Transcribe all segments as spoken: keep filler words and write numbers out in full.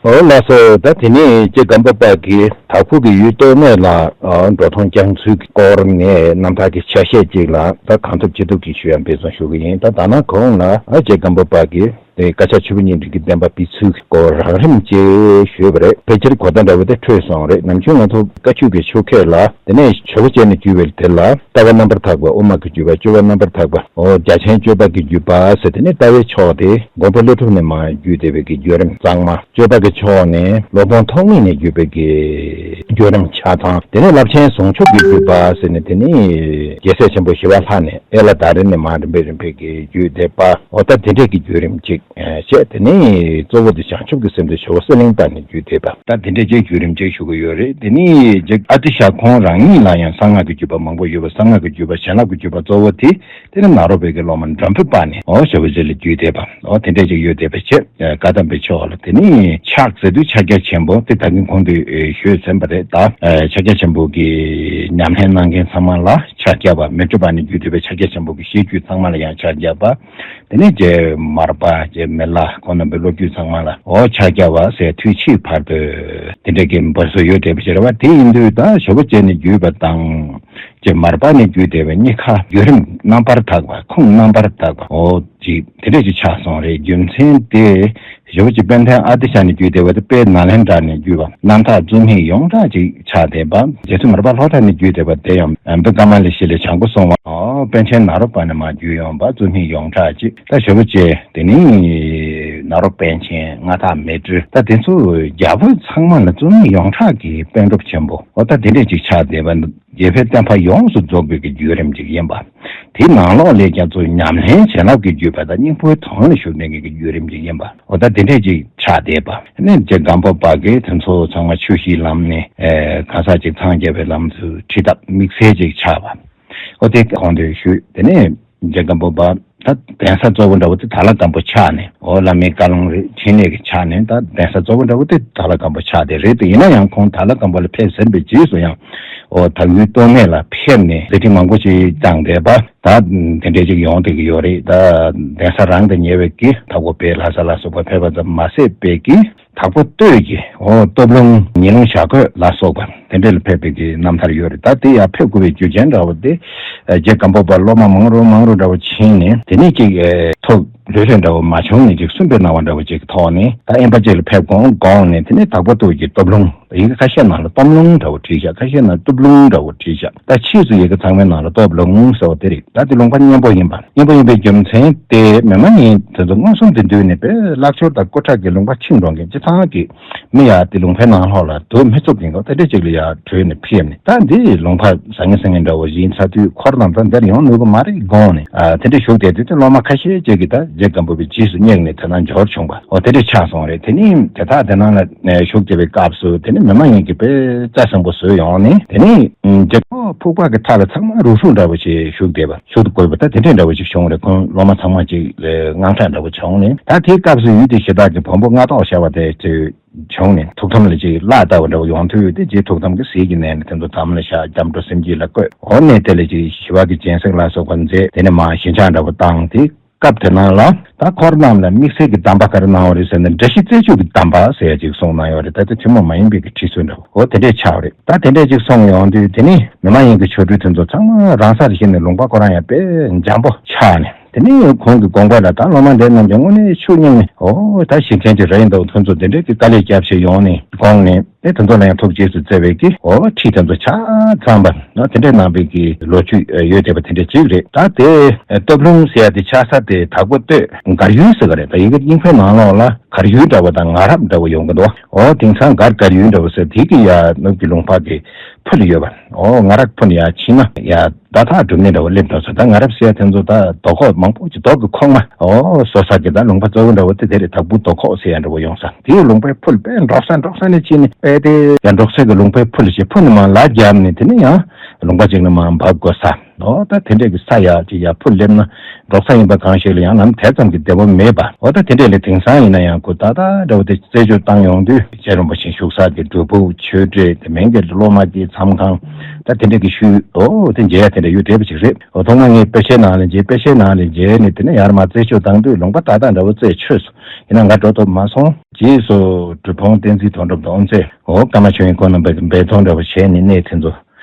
འོ་ལགས་སོ། ད་དེ་ནས་ཀྱེ་སྒམ་པོ་པ་གིས་དྭགས་པོ་གི་ཡུལ་སྟོད་སྨད་ལ་ཨ་འགྲོ་མཐོང་བསྐྱངས་ཚུལ་གྱི་སྐོར་ནས་རྣམ་ཐར་གྱི་ཆ་ཤས་ཅིག་ལ་ད་གང་ཐུབ་ཅི་ཐུབ་ཀྱིས་ཞུ་ཡ་འབད་བརྩོན་ཞུ་གི་ཡིན། ད་ད་ནང་གོང་ལ་ཨ་ཀྱེ་སྒམ་པོ་པ་གིས་དེ་བཀའ་ཕྱག་ཆུ་བོ་གཉིས་འགྲིག་གི་བདེན་པ་ཕྱི་ཚུལ་གྱི་སྐོར་རགས་རིམ་ཅིག་ཞུས་པ་རེད། ཕལ་ཆེར་གོ་བརྡ་འདྲ་བོ་དེ་འཕྲོད་སོང་རེད། ནམ་རྒྱུན་ང་ཚོ་བཀའ་ཆོས་ཀྱི་ཆོ་ག་ལ་དེ་ནས་ཇོ་བོ་རྗེ་ནས་བརྒྱུད་པའི་དེ་ལ་ལྟ་བ་རྣམ་པར་དག་པ། དབུ་མ་གི་བརྒྱུད་པ། སྤྱོད་པ་རྣམ་པར་དག་པ། འོ་རྒྱ་ཆེན་སྤྱོད་པ་གི་བརྒྱུད་པ་ཟེར། དེ་ནས་ལྟ་བའི་ཕྱོགས་དེ་མགོན་པོ་ཀླུ་སྒྲུབ་ནས་མར་བརྒྱུད་བསྡད་པའི་གི་བརྒྱུད་རིམ་གཙང་མ། སྤྱོད་པ་གི་ཕྱོགས་ནས་སློབ་དཔོན་ཐོགས་མེད་ནས་བརྒྱུད་པའི་གི་བརྒྱུད་རིམ་ཆ་ཚང་། དེ་ནས་རླབས་ཆེན་ཟུང་འཇུག་གི་བརྒྱུད་པ་ཟེར་ནས་དེ་ནས་རྒྱལ་སྲས་ཆེན་པོ་ཞི་བ་ལྷ་ནས་ཨེ་ལ་དྷ་རི་ནས་མར་རིམ་པས་རིམ་པས་གི་བརྒྱུད་བསྡད་པ། འོ་ད་དེ་འདྲས་ཀྱི་བརྒྱུད་རིམ་གཅིག་བྱས། དེ་ནས་གཙོ་བོ་དེ་བྱང་ཆུབ་ཀྱི་སེམས་དེ་ཇོ་བོ་གསེར་གླིང་པ་ནས་བརྒྱུད་བསྡད་པ། ད་དེ་འདྲས་ཀྱི་བརྒྱུད་རིམ་གཅིག་ཞུ་གི་ཡོད་རེད། དེ་ནས་རྗེ་ཨ་ཏི་ཤ་ཁོང་རང་ཉིད་ལ་ཡང་གསང་སྔགས་ཀྱི་བརྒྱུད་པ་མང་པོ་ཡོད་པ། གསང་སྔགས་ཀྱི་བརྒྱུད་པ་བྱིན་རླབས་ཀྱི་བརྒྱུད་པ་གཙོ་བོ་དེ་དེ་ནི་ནཱ་རོ་པའི་གི་སློབ་མ་འགྲོ་མགོན་པ་ནས་འོ་ཇོ་བོ་རྗེ་ལ་བརྒྱུད་བསྡད་པ། འོ་དེ་འདྲས་ཀྱི་ཡོད་བསྡད་པ་བྱས། བཀའ་གདམས་པའི་ཕྱོགས་ལ་དེ་ནས་ཕྱག་ཟེར་དུས་ཕྱག་རྒྱ་ཆེན་པོ་དེ་ད་གིན་གོང་དུ་ཞུས་ཟིན་པ་རེད། ད་ཕྱག་རྒྱ་ཆེན་པོ་གི་ཉམས་ལེན་གནང་མཁན་ཚང་མ་ལ་ཕྱག་རྒྱ་བ། མཻ་ཏྲི་པ་ནས་བརྒྱུད་བསྡད་པའི་ཕྱག་རྒྱ་ཆེན་པོ་གི་བཤད་རྒྱུད་ཚང་མ་ལ་ཡང་ཕྱག་རྒྱ་བ། དེ་ནས་རྗེ་མར་པ་རྗེ་མི་ལ་ཁོང་རྣམ་པའི་སློབ་བརྒྱུད་ཚང་མ་ལ་འོ་ཕྱག་རྒྱ་བ་ཟེར་དུས་ཕྱིའི་བར་དུ་དེ་འདྲ་གི་འབོད་སྲོལ་ཡོད་བསྡད་པ་ཞིག་རེད་བ། དེ་ཡིན་དུས་ད་ཇོ་བོ་རྗེ་ནས་བརྒྱུད་པ་དང་རྗེ་མར་པ་ནས་བརྒྱུད་བསྡད་པའི་གཉིས་ཀ་བརྒྱུད་རིམ་རྣམ་པར་དག་པ། ཁུངས་རྣམ་པར་དག་པ། འོ་ཅིག་དེ་འདྲ་ཅིག་ཆགས་སོང་རེད། རྒྱུ་མཚན་དེ་ཇོ་བོ་རྗེ་དཔལ་ལྡན་ཨ་ཏི་ཤ་ནས་བརྒྱུད་བསྡད་པ་དེ་དཔལ་ནཱ་ལེནྡྲ་ནས་བརྒྱུད་པ། རྣམ་ཐར་རྩོམ་མཁན་ཡོངས་གྲགས་ཅིག་ཆགས་བསྡད་པ། རྗེ་བཙུན་མར་པ་ལྷོ་བྲག་ནས་བརྒྱུད་བསྡད་པ་དེ་ཡང་བི་ཀ་མ་ལ་ཤཱི་ལའི་བྱང་སྒོ་སྲུང་བ། ཨོ་པཎ་ཆེན་ནཱ་རོ་པ་ནས་མར་བརྒྱུད་ཡོང་བ་རྩོམ་མཁན་ཡོངས་གྲགས་ཅིག་ད་ཇོ་བོ་རྗེ་དེ་ནི་ནཱ་རོ་པཎ་ཆེན། མངའ་བདག་མཻ་ཏྲི། ད་དེ་ཚོ་རྒྱ་བོད་ཚང་མ་ལ་རྩོམ་མཁན་ཡོངས་གྲགས་ཀྱི་པཎ་གྲུབ་ཆེན་པོ། ཨོ་ད་དེ་འདྲས་ཅིག་ཆགས་བསྡད་པ་འདུག་རྒྱལ་བའི་བསྟན་པ་ཡོངས་སུ་རྫོགས་པའི་གི་བརྒྱུད་རིམ་ཅིག་ཡིན་པ། དེའི་ནང་ལོགས་ལས་ཀྱང་གཙོ་བོ་ཉམས་ལེན་བྱིན་རླབས་ཀྱི་བརྒྱུད་པ་དང་སྙིང་པོའི་དོན་ལ་ཞུགས་ནས་ཀྱི་བརྒྱུད་རིམ་ཅིག་ཡིན་པ། འོ་ད་དེ་འདྲས་ཅིག་ཆགས་བསྡད་པ། ནས་རྗེ་སྒམ་པོ་པ་གིས་དེ་ཚོ་ཚང་མ་ཆོས་བཞིའི་ལམ་ནས་ཨེ་གང་ཟག་ཅིག་འཚང་རྒྱ་བའི་ལམ་དུ་ཁྲིད་ཐབས་དམིགས་བསལ་ཅིག་ཆགས་པ། འོ་དེ་གོང་དུ་ཞུས། དེ་ནས་རྗེ་སྒམ་པོ་པ་ད་གདན་ས་གཙོ་བོ་འདྲ་བོ་དེ་དྭགས་ལྷ་སྒམ་པོ་ཆགས་ནས། འོ་བླ་མའི་བཀའ་ལུང་རེད། འཕྲིན་ལས་ཀྱི་ཆ་ནས་ད་གདན་ས་གཙོ་བོ་འདྲ་བོ་དེ་དྭགས་ལྷ་སྒམ་པོ་ཆགས་བསྡད་རེད་དེ། ཡིན་ན་ཡང་ཁོང་དྭགས་ལྷ་སྒམ་པོ་ལ་ཕེབས་ཟིན་པའི་རྗེས་སུ་ཡང་འོ་དྭགས་ཡུལ་སྟོད་སྨད་ལ་ཕེབས་ནས་མཛད་འཕྲིན་མང་པོ་ཞིག་བསྐྱངས་བསྡད་པ། ད་དེ་འདྲས་ཅིག་ཡོང་བསྡད་ཀྱི་ཡོད་རེད། ད་གདན་ས་རང་དང་ཉེ་བའི་གི་དྭགས་པོ་དཔལ་ལྷ་ས་ལ་སོགས་པ་ཕེབས་པ་ཙམ་མ་ཟད་པའི་གི་དྭགས་པོ་སྟོད་ཀྱི་འོ་སྟོད་ལུང་ཉི་ལུང་བྱ་རྒོད་ལ་སོགས་པ་དེ་འདྲས་ལ་ཕེབས་པའི་གི་རྣམ་ཐར་ཡོད་རེད། ད་དེ་ཡར་ཕེབས་དགོས་པའི་རྒྱུ་རྐྱེན་འདྲ་བོ་དེ་རྗེ་སྒམ་པོ་པ་སློབ་མ་མང་རུ་མང་རུ་འདྲ་བོ་ཕྱིན་ནས། དེ་ནས་ཅིག་ཐུགས་ལྷོད་ལྷོད་འདྲ་བོ་མ་བྱུང་ནས་ཅིག་སུན་པའི་སྣང་བ་འདྲ་བོ་ཅིག་གི་ཐོག་ནས་ད་དབེན་པ་ཅིག་ལ་ཕེབས་དགོངས་དགོངས་ནས། དེ་ནས་དྭགས་པོ་སྟོད་ཀྱི་སྟོད་ལུང་། ཡི་གེ་ཁ་ཤས་ནང་ལ་སྟོད་ལུང་འདྲ་བོ་བྲིས་ཤག་ཁ་ཤས་ནང་སྟོད་ལུང་འདྲ་བོ་བྲིས་ཤག་ད་ཕྱིས་སུ་ཡི་གེ་ཚང་མའི་ནང་ལ་སྟོད་ལུང་ཟེར་བ་དེ་རེད། ད་དེ་ལུང་པ་སྙན་པོ་ཡིན་པ། སྙན་པོ་ཡིན་པའི་རྒྱུ་མཚན་དེ་མི་མ་ཡིན་དེ་ཚོ་མངོན་སུམ་དུ་འདུས་ནས་དཔེ་ཀླག་ཆོར་དང་སྐུ་ཕྲག་གི་ལུང་པ་ཕྱིན་འགྲོ་མཁན་སྤྱི་བཏང་གི་མི་ཡར་དེ་ལུང་པའི་ནང་ལོགས་ལ་སྡོད་མི་ཚུགས་མཁན་གོ་དེ་འདྲ་ཅིག་ལ་ཡར་བྲོས་ནས་ཕེབས་ནས། ད་འདི་ལུང་པ་བཟང་ངན་སེང་ངན་འདྲ་བོ་ཡིན་ཚར་དུས་ཁོ་རང་ད་འདིར་ཡོང་ནུས་ཀྱི་མ་རེད་དགོངས་ནས། ཨ་དེ་འདྲ་བཞུགས་བསྡད་དུས་དེ་སློབ་མ་ཁ་ཤས་ཅིག་གིས་ད་རྗེ་སྒམ་པོ་པའི་རྗེས་སུ་སྙེགས་ནས་དེ་ན་འབྱོར་བྱུང་བ། འོ་དེ་འདྲ་ཆགས་སོང་རེད། དེ་ནས་དེ་དག་དེ་ནང་ལ་ནས་བཞུགས་བསྡད་པའི་སྐབས་སུ་དེ་ནས་མི་མ་ཡིན་གྱི་དཔེ་རྩ་ཆེན་པོ་བཟོས་ཡོང་ནས། དེ་ནས་རྒྱལ་པོ་ཕུག་པ་གི་མཐའ་ལ་ཚང་མ་རུབ་རུབ་འདྲ་བོ་ཞིག་བཞུགས་བསྡད་པ། བཞུགས་དགོས་པ་ད་དེ་འདྲས་འདྲ་བོ་ཞིག་བྱུང་རེད། ཁོང་སློབ་མ་ཚང་མ་ཅིག་ལ་དངངས་སྐྲག་འདྲ་བོ་བྱུང་ནས། ད་དེའི་སྐབས་སུ་ཡུལ་དེ་ཞེ་དྲག་གི་བོན་པོ་སྔ་ཐོག་ཤར་བ་དེ་ཅིག་བྱུང་ནས་ཐུགས་དམ་ལ་ཅིག་གླགས་ལྟ་བུ་འདྲ་བོ་ཡོང་དུས། དེ་རྗེ་ཐུགས་དམ་གྱི་ཟིལ་གྱིས་མནན་ནས་དེ་ཚོ་དམ་ལ་བཞག་སྐྱབས་འགྲོ་སེམས་བསྐྱེད་ལ་བཀོད། འོ་ནས་དེ་ལ་ཅིག་ཞི་བ་གི་སྦྱིན་སྲེག་ལ་སོགས་པ་མཛད། དེ་ནས་མར་ཞི་འཆང་འདྲ་བོ་བཏང་སྟེ། སྐབས་དེ་ནང་ལ་ད་ཁོ་རང་རྣམས་ལ་དམིགས་བསལ་གྱི་གདམས་པ་ག་རེ་གནང་བ་རེད་ཟེར་ན། འདྲ་བཤུས་རྩད་གཅོད་ཀྱི་གདམས་པ་ཟེར་ཡ་ཅིག་གསུངས་གནང་ཡོད་རེད། ད་དེ་ཐུན་མོང་མ་ཡིན་པའི་གི་ཁྲིད་ཚུལ་འདྲ་བོ། འོ་དེ་འདྲས་ཆགས་རེད། ད་དེ་འདྲས་ཅིག་གསུངས་ཡོང་དུས་དེ་ནས་མི་མ་ཡིན་གྱི་ཆོ་འཕྲུལ་དེ་ཚོ་ཚང་མ་རང་སར་ཞིག་ནས་ལུང་པ་ཁོ་རང་ཡང་དཔེ་འཇམ་པོ་ཆགས་ནས། དེ་ནས་ཁོང་གི་དགོངས་པ་ལ་ད་སློབ་མ་འདི་རྣམས་ཀྱང་དངོས་གནས་ཆོས་སྙིང་ནས་འོ་ད་ཤེས་མཁན་ཅིག་རེད་འདུག་དེ་ཚོ་དེ་འདྲས་ཀྱི་དཀའ་ལས་བརྒྱབ་བྱས་ཡོང་ནས་དགོངས་ནས། དེ་དེ་ཚོ་ལ་ཡང་ཐུགས་རྗེས་སུ་བརྩེ་བའི་གི་འོ་ཁྲིད་དེ་ཚོ་ཆ་ཚང་པ་ན་དེ་འདྲས་གནང་བའི་གི་ལོ་རྒྱུས་ཡོད་བསྡད་པ་དེ་འདྲས་ཅིག་རེད། ད་དེ་སྟོད་ལུང་ཟེར་ཡ་དེ་ཆགས་ས་དེ་དྭགས་པོ་སྟོད་མགར་ཡུལ་ཟེར་གི་རེད། ད་ཡི་གེ་རྙིང་པའི་ནང་ལོགས་ལ་མགར་ཡུལ་འདྲ་བོ་དང་མགར་རབ་འདྲ་བོ་ཡོང་གི་འདུག་འོ་དེང་སང་མགར་མགར་ཡུལ་འདྲ་བོ་ཟེར་དེ་གི་ཡ་ནུབ་ཀྱི་ལུང་པ་གི་ཕུ་ལ་ཡོད་པ། འོ་མགར་རབ་ཕུ་ནས་ཡ་ཕྱིན་ན་ཡ་ད་ཐག་སྒྲུབ་གནས་འདྲ་བོ་སླེབས་འགྲོ་ས། ད་མགར་རབ་ཟེར་ཡ་དེ་ཚོ་ད་རྡོ་ཁོག་མང་པོ་ཅིག་རྡོ་གི་ཁོག་མ་འོ་བཟོ་ས་གི་ད་ལུང་པ་གཙོ་བོ་འདྲ་བོ་དེ་དེ་རེད། དྭགས་པོ་རྡོ་ཁོག་ཟེར་ཡ་འདྲ་བོ་ཡོང་ས། དེའི་ལུང་པའི་ཕུ་ལ་དཔེ་འབྲོག་ས་འབྲོག་ས་ནས་ཕྱིན་ནས་དཔེ་དེ་ཡ་འབྲོག་ས་གི་ལུང་པའི་ཕུ་ལ་ཕྱིན། ཕུ་ནས་མར་ལ་བརྒྱབ་ནས་དེ་ནས་ཡང་ལུང་པ་ཅིག་ནས་མར་འབབ་དགོས་ས། ཨོ་ད་དེ་འདྲས་ཀྱི་ས་ཡག་ཅིག་ཡར་འཕུར་སླེབས་ན། འབྲོག་ས་ཡིན་པ་གང་ཞིག་ལ་ཡང་ནམ་དེ་ཙམ་གྱི་བདེ་བོ་མེད་པ། འོ་ད་དེ་འདྲས་ལས་དེང་སང་ཡིན་ན་ཡང་ཁོ་ཏག་ཏག་འདྲ་བོ་དེ་རྩད་གཅོད་བཏང་ཡོང་དུས་རྗེ་རིན་པོ་ཆེ་བཞུགས་ས་གི་སྒྲུབ་ཕུག་ཆོས་ཁྲི། དེ་མིན་གྱི་སློབ་མ་གི་མཚམས་ཁང་། ད་དེ་འདྲས་ཀྱི་ཤུལ་ཨོ་དེ་མཇལ་ཡ་དེ་འདྲ་ཡོད་བསྡད་པ་ཅིག་རེད། འོ་ཐོག་མ་ངས་དཔེ་ཆའི་ནང་ལ་མཇལ། དཔེ་ཆའི་ནང་ལ་མཇལ་ནས་དེ་ནས་ཡར་མར་རྩད་གཅོད་བཏང་དུས་ལུང་པ་ཏག་ཏག་འདྲ་བོ་རྩད་ཆོད་སོང་། ཡིན་ན་ང་འགྲོ་ཐུབ་མ་སོང་། རྗེས་སུ་གྲུབ་དཔོན་བསྟན་འཛིན་དོན་གྲུབ་དང་དབུ་མཛད་འོ་ཀརྨ་ཆོས་དབྱིངས་ཁོང་རྣམ་པས་འབད་བརྩོན་འདྲ་བོ་བྱས་ནས་གནས་དེ་ཚོ་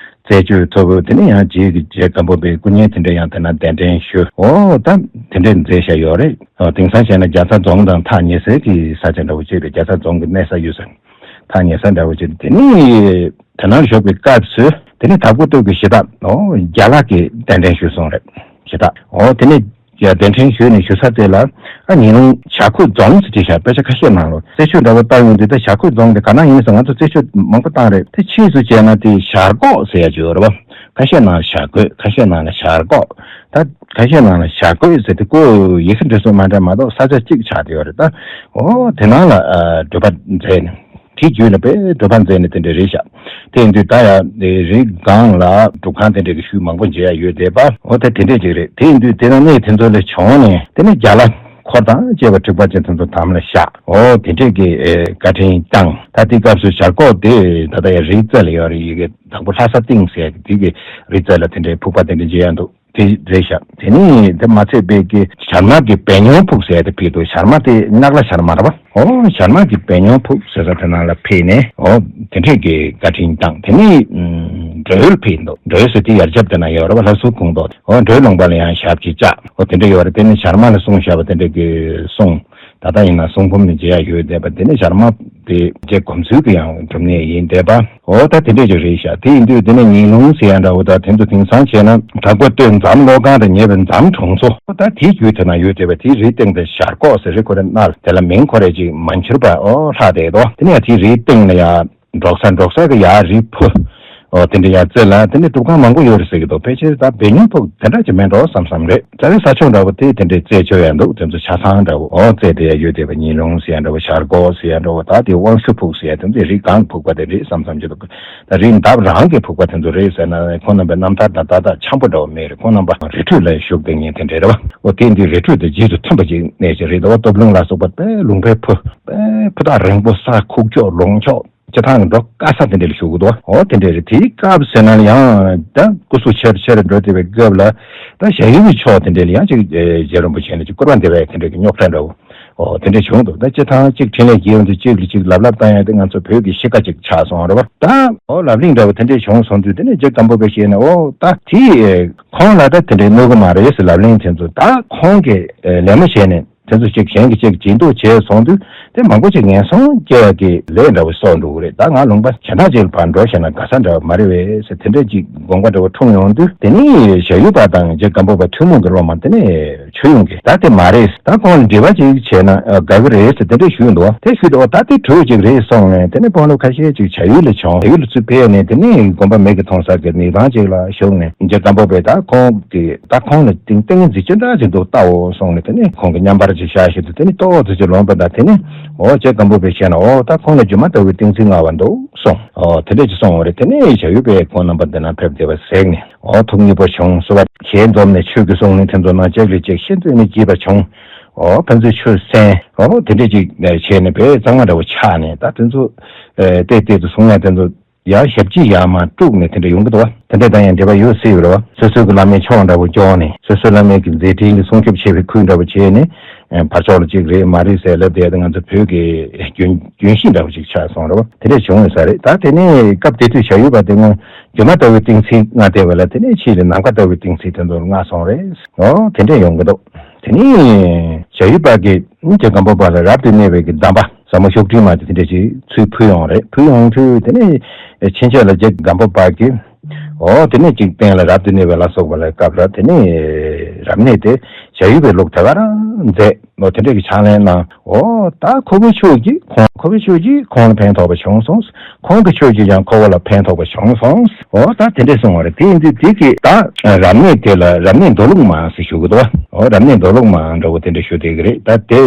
རྩད་གཅོད་ཐུབ། དེ་ནས་ཡང་རྗེས་ཀྱི་རྗེ་སྒམ་པོ་པའི་སྐུ་བརྙན་དེ་འདྲ་ཡང་དེ་ན་གདན་འདྲེན་ཞུས། འོ་ད་དེ་འདྲས་མཛད་བཞག་ཡོད་རེད། འོ་དེང་སང་བྱས་ན་རྒྱལ་ཚ་རྫོང་དང་ཐག་ཉེ་སའི་གི་ས་ཆ་འདྲ་བོ་ཅིག་རེད། རྒྱལ་ཚ་རྫོང་གི་གནས་ས་ཡོད་ས་ཐག་ཉེ་ས་འདྲ་བོ་ཅིག་རེད། དེ་ནས་དེ་ན་བཞུགས་པའི་སྐབས་སུ་དེ་ནས་དྭགས་པོ་སྟོད་ཀྱི་གཞི་བདག་འོ་རྒྱ་ལག་གིས་གདན་འདྲེན་ཞུས་སོང་རེད། གཞི་བདག་འོ་དེ་ནས་ཡ་གདན་འདྲེན་ཞུས་ནས་ཞུ་ས་དེ་ལ་ཨ་ཉིན་ལུང་བྱ་རྒོད་རྫོང་ཟེར་བྲིས་ཤག་དཔེ་ཆ་ཁ་ཤས་ནང་ལོ་རྩད་ཆོད་འདྲ་བོ་བཏང་ཡོང་དུས། ད་བྱ་རྒོད་རྫོང་དེ་ག་ན་ཡིན་ཟེར་ང་ཚོ་རྩད་ཆོད་མང་པོ་བཏང་རེད། དེ་ཕྱིས་སུ་བྱས་ན་དེ་བྱ་རྒོད་ཟེར་ཡ་ཅིག་ཡོད་རེད་བ། ཁ་ཤས་ནང་ལ་བྱ་རྒོད། ཁ་ཤས་ནང་ལ་བྱ་རྒོད། ད་ཁ་ཤས་ནང་ལ་བྱ་རྒོད་ཟེར་དེ་ཀོ་ཡི་གེ་འབྲི་སྲོལ་མ་འདྲ་མ་གཏོགས་ས་ཆ་གཅིག་ཆགས་བསྡད་ཡོད་རེད། ད་འོ་དེ་ནང་ལ་ཨ་སྒྲུབ་པ་མཛད་ནས། དེའི་རྒྱུད་ལ་དཔེ་སྒྲུབ་པ་མཛད་ནས་དེ་འདྲ་རེད་ཤག་དེ་ཡིན་དུས་ད་ཡ་དེ་རི་སྒང་ལ་སྒྲུབ་ཁང་དེ་འདྲ་གི་ཤུལ་མང་པོ་མཇལ་ཡ་ཡོད་བསྡད་པ། འོ་ད་དེ་འདྲས་ཅིག་རེད། དེ་ཡིན་དུས་དེ་ན་གནས་དེ་ཚོ་ལ་བྱོན་ནས་དེ་ནས་རྒྱ་ལ་འཁོར་དང་བཅས་པ་འཁྲིག་པ་ཅན་དེ་ཚོ་དམ་ལ་བཞག་འོ་དེ་འདྲས་ཀྱི་ཨེ་བཀའ་དྲིན་བསྐྱངས། ད་དེ་སྐབས་སུ་བྱ་རྒོད་དེ་ད་ལྟ་ཡ་རིའི་རྩེ་ལ་ཡོད་རེད། ཡི་གེ་དྭགས་པོ་ལྷ་ས་སྟེང་ཟེར་ཡ་གི་དེ་གི་རིའི་རྩེ་ལ་དེ་འདྲའི་ཕུག་པ་དེ་འདྲ་མཇལ་ཡ་འདུག་དེ་རེད་ཤག་དེ་ནས་དེ་མ་ཚད་པའི་གི་བྱར་མ་གི་བེ་ཉོན་ཕུག་ཟེར་དེ་ཕེབས་འདུག་བྱར་མ་དེ་གནག་ལ་བྱར་མ་རེད་པ། ཨོ་བྱར་མ་གི་བེ་ཉོན་ཕུག་ཟེར་ས་དེ་ནང་ལ་ཕེབས་ནས། ཨོ་དེ་འདྲས་ཀྱི་བཀའ་དྲིན་བསྐྱངས། དེ་ནས་ཨམ་སྒྲོལ་ཕེབས་འདུག་སྒྲོལ་ཟེར་དེ་ཡར་ཆབ་དེ་ན་ཡོད་རེད་པ། ལྷ་ཟུར་ཁོངས་གཏོགས། ཨོ་སྒྲོལ་ལུང་པ་ལ་ཡང་ཞབས་ཀྱིས་བཅགས། ཨོ་དེ་འདྲ་ཡོད་རེད། དེ་ནས་བྱར་མ་ལ་གསུང་བཞག་པ་དེ་འདྲས་ཀྱི་གསུང་། ད་ལྟ་ཡིན་ན་གསུང་འབུམ་ནས་མཇལ་ཡ་ཡོད་བསྡད་པ། དེ་ནས་བྱར་མ་དེ་རྗེ་སྒོམ་ཚུལ་གྱི་ཡང་སྒྲུབ་གནས་ཡིན་བསྡད་པ། འོ་ད་དེ་འདྲས་ཅིག་རེད་ཤག་དེ་ཡིན་དུས་དེ་ནས་ཉིན་ལུང་ཟེར་ཡ་འདྲ་བོ་ད་དེ་ཚོ་དེང་སང་བྱས་ན་དྭགས་པོ་སྟོད་འཛམ་གློག་སྒང་དང་ཉེ་བའི་འཛམ་གྲོང་ཚོ། འོ་ད་དེའི་རྒྱུད་དེ་ན་ཡོད་བསྡད་པ། དེའི་རིའི་སྟེང་དེ་བྱ་རྒོད་ཟེར་རེད། ཁོ་རེ་ནར་དེ་ལ་མིང་ཁོ་རེ་ཅིག་མ་འཁྱུར་པ་ཨོ་ལྷག་བསྡད་དོ། དེ་ནས་དེའི་རིའི་སྟེང་ལ་ཡ་འབྲོག་ས་འབྲོག་ས་གི་ཡ་རི་ཕུ། ཨོ་དེ་འདྲ་ཡ་རྩེ་ལ་དེ་ནས་སྒྲུབ་ཁང་མང་པོ་ཡོད་རེད་ཟེར་གྱི་འདུག་ཕལ་ཆེར་ད་བེ་ཉོན་ཕུག་དེ་འདྲ་ཅིག་མེད་འགྲོ་བསམ་བསམ་རེད། རྩ་བའི་ས་ཕྱོགས་འདྲ་བོ་དེ་དེ་འདྲའི་རྩད་ཆོད་ཡ་འདུག་དེ་ཚོ་ཆ་ཚང་འདྲ་བོ་ཨོ་རྩད་དེ་ཡ་ཡོད་བསྡད་པ། ཉིན་ལུང་ཟེར་ཡ་འདྲ་བོ་བྱ་རྒོད་ཟེར་ཡ་འདྲ་བོ་ད་དེ་དབང་ཕྱུག་ཕུག་ཟེར་ཡ་དེ་ཚོ་རི་སྒང་ཕུག་པ་དེ་རེད་བསམ་བསམ་གྱི་འདུག་ད་རི་འདབས་རང་གི་ཕུག་པ་དེ་ཚོ་རེད་ཟེར་ན་ཁོང་རྣམ་པའི་རྣམ་ཐར་དང་ཏག་ཏག་འཆམ་པོ་འདྲ་བོ་མེད་རེད། ཁོང་རྣམ་པ་རི་ཁྲོད་ལ་བཞུགས་བསྡད་མཁན་དེ་འདྲ་རེད་བ། ཨོ་དེ་འདི་རི་ཁྲོད་དེ་རྗེས་སུ་མཐུན་པ་ཅིག་གནས་ཅིག་རེད་འདུག་བ། སྟོད་ལུང་ལ་སོགས་པ་དཔེ་ལུང་པའི་ཕུ་དཔེ་ཕུ་ཐག་རིང་པོ་ས་ཁུག་ཀྱོག་ལུང་ཀྱོག་སྤྱིར་བཏང་གི་འགྲོ་དཀའ་ས་དེ་འདྲ་ལ་བཞུགས་ཀྱི་འདུག་ཨོ་དེ་འདྲ་རེད། དེའི་སྐབས་ཟེར་ན་ཡང་ད་སྐུ་གཟུགས་ཆེར་ཆེར་འགྲོ་བསྡད་པའི་སྐབས་ལ་ད་ཞ་ཡུལ་གྱི་ཕྱོགས་དེ་འདྲ་ལ་ཡང་ཅིག་རྗེ་རིན་པོ་ཆེ་ནས་ཅིག་སྐུར་བ་འདེབས་པའི་དེ་འདྲ་གི་རྙོག་དྲ་འདྲ་བོ་ཨོ་དེ་འདྲ་བྱུང་འདུག་ད་སྤྱིར་བཏང་ཅིག་འཕྲིན་ལས་རྒྱས་ཡོང་དུས་གཅིག་ལ་གཅིག་ལབ་ལབ་བཏང་ཡ་དེ་ང་ཚོ་བོད་ཀྱི་གཤིས་ཀ་ཅིག་ཆགས་སོང་རེད་བ། ད་ཨོ་ལབ་གླེང་འདྲ་བོ་དེ་འདྲ་བྱུང་སོང་དུས་དེ་ནས་རྗེ་སྒམ་པོ་པས་བཤད་ན་ཨོ་ད་དེ་ཁོང་ལ་ད་དེ་འདྲའི་གནོད་གི་མ་རེད་ཟེར་ལབ་གླེང་དེ་ཚོ་ད་ཁོང་གིས་ལད་མོ་བྱས་ནས། དེ་ཚོ་གཅིག་གཞན་གྱིས་གཅིག་ཇུས་གཏོགས་བྱས་སོང་དུས་དེ་མང་པོ་ཅིག་ངན་སོང་སྐྱེ་ཡ་གི་ལས་འདྲ་བོ་གསོག་འགྲོ་གི་རེད། ད་ང་ལུང་པ་གཞན་དག་ཅིག་ལ་ཕར་འགྲོ་བྱས་ན་དགའ་ས་འདྲ་བོ་མ་རེད་པས་ཟེར་དེ་འདྲ་ཅིག་དགོངས་པ་འདྲ་བོ་འཁྲུངས་ཡོང་དུས་དེ་ནས་ཞ་ཡུལ་པ་དང་རྗེ་སྒམ་པོ་པ་ཐུན་མོང་གི་སློབ་མ་དེ་ནས་ཆོས་ཡོང་གི་ད་དེ་མ་རེད། ད་ཁོང་ལ་འདྲི་བ་ཅིག་བྱས་ན་དགའ་གི་རེད་ཟེར་དེ་འདྲ་ཞུས་འདུག་དེ་ཞུས་དུས་ཨོ་ད་དེ་གྲོས་ཅིག་རེད་གསུངས་ནས་དེ་ནས་དཔོན་སློབ་ཁ་ཤས་ཅིག་ཞ་ཡུལ་ལ་བྱོན། ཞ་ཡུལ་ལ་ཚུར་ཕེབས་ནས་དེ་ནས་དགོན་པ་མེ་གི་མཐོང་ས་གི་གནས་སྟངས་ཅིག་ལ་བཞུགས་ནས་རྗེ་སྒམ་པོ་པས་ད་ཁོང་གི་ད་ཁོང་ལ་ཏིང་ཏིང་ངེ་འཛིན་ཅི་འདྲ་ཅིག་འདུག་ལྟའོ་གསུངས་ནས་དེ་ནས་ཁོང་གི་མཉམ་པར་ཅིག་བཞག་བཞིན་དུ་དེ་ནས་ཏོག་ཙམ་ཅིག་ལོངས་པ་དང་དེ་ནས་འོ་རྗེ་སྒམ་པོ་པས་བཤད་ན་འོ་ད་ཁོང་ལ་སྒྱུ་མ་ལྟ་བུའི་ཏིང་འཛིན་མངའ་བ་འདུག་གསུངས། འོ་དེ་འདྲ་ཅིག་གསུངས་པ་རེད། དེ་ནས་ཞ་ཡུལ་པས་ཁོང་རྣམ་པ་འདི་ན་ཕེབས་བསྡད་པ་གཟིགས་ནས་འོ་ཐུགས་མཉེས་པོ་བྱུང་། བསུ་བ་ཞལ་འཛོམས་ནས་ཆོས་ཀྱི་གསུང་ནི་དེ་ཚོ་ནང་གཅིག་ལས་གཅིག་ཤིན་ཏུ་ནས་དགྱེས་པ་བྱུང་། འོ་ཕན་ཚུན་ཆོས་གསན། འོ་དེ་འདྲ་ཅིག་བྱས་ནས་དཔེ་གཙང་མ་འདྲ་བོ་ཆགས་ནས་ད་དེ་ཚོ་ཨེ་བལྟས་བལྟས་དུ་གསུང་ཡ་དེ་ཚོ། ཡང་ཞབས་ཕྱི་ཡར་མར་དཀྲུགས་ནས་དེ་འདྲ་ཡོང་གི་འདུག་བ། དེ་འདྲ་དང་ཡང་འབྲེལ་བ་ཡོད་སྲིད་ཡོད་རེད་བ། སོ་སོའི་གི་བླ་མའི་ཕྱོགས་འདྲ་བོ་སྐྱོང་ནས་སོ་སོའི་བླ་མའི་གི་མཛད་འཕྲིན་གྱི་སྲུང་སྐྱོབ་བྱེད་པའི་ཁུལ་འདྲ་བོ་བྱས་ནས་ཨེ་ཕར་ཕྱོགས་ལ་གཅིག་རེད་མ་རེད་ཟེར་ལབ་བསྡད་དེ་ང་ཚོ་བོད་ཀྱི་རྒྱུན་རྒྱུན་ཤེས་འདྲ་བོ་ཅིག་ཆགས་སོང་རེད་བ། དེ་འདྲ་བྱུང་ཡོད་ས་རེད། ད་དེ་ནས་སྐབས་དེ་དུས་ཞ་ཡུལ་པ་དེ་སྔོན་སྒྱུ་མ་ལྟ་བུའི་ཏིང་འཛིན་མངའ་བསྡད་པ་ལ་དེ་ནས་ཕྱིས་ལ་ནམ་མཁའ་ལྟ་བུའི་ཏིང་འཛིན་དེ་ཚོ་མངའ་སོང་རེད། ཨོ་དེ་འདྲ་ཡོང་གི་འདུག་དེ་ནས་ཞ་ཡུལ་པ་གིས་རྗེ་སྒམ་པོ་པ་ལ་རབ་ཏུ་གནས་པའི་གི་གདམས་པ་ཟབ་མོ་ཤོག་དྲིལ་མ་དེ་དེ་འདྲ་ཅིག་ཚུར་ཕུལ་ཡོང་རེད། ཕུལ་ཡོང་དུས་དེ་ནས་ཕྱིན་ཆད་ལ་རྗེ་སྒམ་པོ་པ་གིས་ཨོ་དེ་ནས་ཅིག་གཏན་ལ་རབ་ཏུ་གནས་པ་ལ་སོགས་པ་ལ་སྐབས་ར་དེ་ནས་རབ་གནས་དེ་ བྱ་ཡུལ་པའི་ལུགས་དེ་ག་རང་མཛད། ཨོ་དེ་འདྲ་གི་ཕྱག་ལེན་གནང་། ཨོ་ད་ཁོ་བོའི་ཕྱོགས་ཀྱིས་ཁོང་། ཁོ་བོའི་ཕྱོགས་ཀྱིས་ཁོང་ལ་ཕན་ཐོགས་པ་བྱུང་སོང་། ཁོང་གི་ཕྱོགས་ཀྱིས་ཀྱང་ཁོ་བོ་ལ་ཕན་ཐོགས་པ་བྱུང་སོང་། ཨོ་ད་དེ་འདྲས་གསུངས་པ་རེད། དེ་ཡིན་དུས་དེ་གི་ད་རབ་གནས་དེ་ལ་རབ་གནས་མདོ་ལུགས་མ་ཟེར་ཞུ་གི་འདུག་ཨོ་རབ་གནས་མདོ་ལུགས་མ་འདྲ་བོ་དེ་འདྲ་ཞུ་བསྡད་ཀྱི་རེད། ད་དེ་